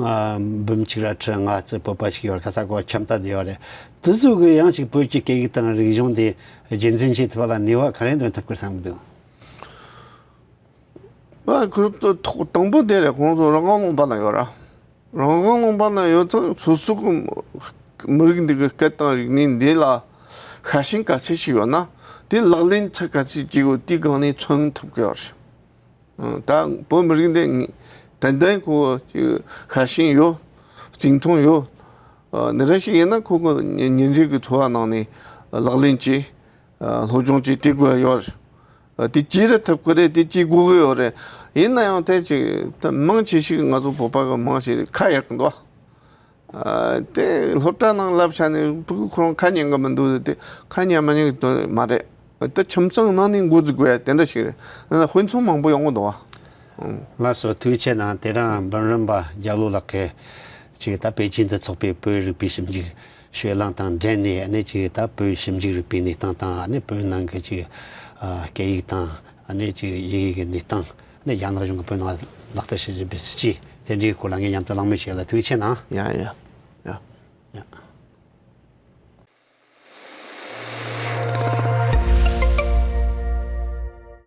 ཨ་འབུམ་གཅིག་ར་ཁྲི་ལྔ་ཙམ་བོད་པ་ཞིག་ཡོད་རེད། ག་ས་གོ་ཁྱིམ་ད་དེ་ཡོད་རེད། དེ་ཚོ་གི་ཡང་ཅིག་བོད་ཀྱི་སྐད་ཡིག་དང་རིག་གཞུང་དེ་རྒྱུན་འཛིན་བྱེད་ཐུབ་པ་ལ་ནུས་པ་ག་རེ་འདོན་ཐུབ་ཀི་བསམ་གི་འདུག་ཨ་ཁོ་ཚོ་ཐོག་དང་པོ་དེ་རེད། ཁོང་ཚོ་རང་དབང་ལུང་པ་ན་ཡོད་ར། རང་དབང་ལུང་པ་ན་ཡོད་ཙང་སོ་སོ་གི་མི་རིགས་འདི་གི་སྐད་དང་རིག་གནས་འདི་ལ་ཤ་ཞེན་ག་ཚད་ཞིག་ཡོད་ན་དེ་ལག་ལེན་ཚད་ག་ཚད་ཅིག་ཡོད་དེའི་སྒང་ནས་མཚོན་ཐུབ་ཀྱི་ཡོད་རེད། ད་བོད་མི་རིགས་འདི་ཏན་ཏན་ཁོ་ཤ་ཞེན་ཡོད། བརྩི་མཐོང་ཡོད། འདི་འདྲ་ཞིག་ཡིན་ན་ཁོ་གི་ཉིན་རེ་གི་འཚོ་བ་ནང་ནས་ལག་ལེན་བྱེད། སློབ་སྦྱོང་བྱེད་དེ་དགོས་ཡོད་རེད། དེ་བྱེད་རེ་ཐུབ་ཀྱི་རེད། དེ་བྱེད་དགོས་ཀྱི་ཡོད་རེད། ཡིན་ན་ཡང་དེ་ཅིག་ད་མང་ཆེ་ཞིག་ང་ཚོ་བོད་པ་གི་མང་ཆེ་ཁ་ཡར་གི་འདུག་ཨ་དེ་སློབ་གྲྭ་ནང་བསླབ་བྱ་ནས་ཕྲུ་གུ་ཁོ་རང་ཁ་ཉན་གི་མི་འདུག་ཟེར་ཏེ་ཁ་ཉན་མ་ཉན་གི་དོན་མ་རེད། ད་ཁྱིམ་ཚང་ནང་ནས་འགོ་འཛུགས་དགོས་ཡ་དེ་འདྲ་ཞིག་རེད། དཔེ་མཚོན་མང་པོ་ཡོང་གི་འདུག་བ། ལགས་སོ། ཐུགས་རྗེ་ཆེ་གནང་། དེ་རིང་འབུམ་རམས་པ་རྒྱ་ལོ་ལགས་ཀྱིས་ཅིག་ད་པེ་ཅིན་དུ་འཚོགས་པའི་བོད་རིག་པའི་ཞིབ་འཇུག་ཤོད་གླེང་དང་འབྲེལ་ནས་ཨ་ནི་ཅིག་ད་བོད་ཞིབ་འཇུག་རིག་པའི་གནས་སྟངས་དང་ཨ་ནི་བོད་ནང་གི་ཅིག་ཨ་སྐད་ཡིག་དང་ཨ་ནི་ཅིག་ཡི་གེ་གི་གནས་སྟངས་ཨ་ནི་རྒྱ་ནག་གཞུང་གིས་བོད་ནང་ལག་བསྟར་བྱེད་བཞིན་པའི་སྲིད་ཇུས་དེ་འདྲའི་སྐོར་ལ་ངས་མཉམ་དུ་གླེང་མོལ་བྱས་ལ་ཐུགས་རྗེ་ཆེ་གནང་། ཡ་ཡ་ཡ། ཡ།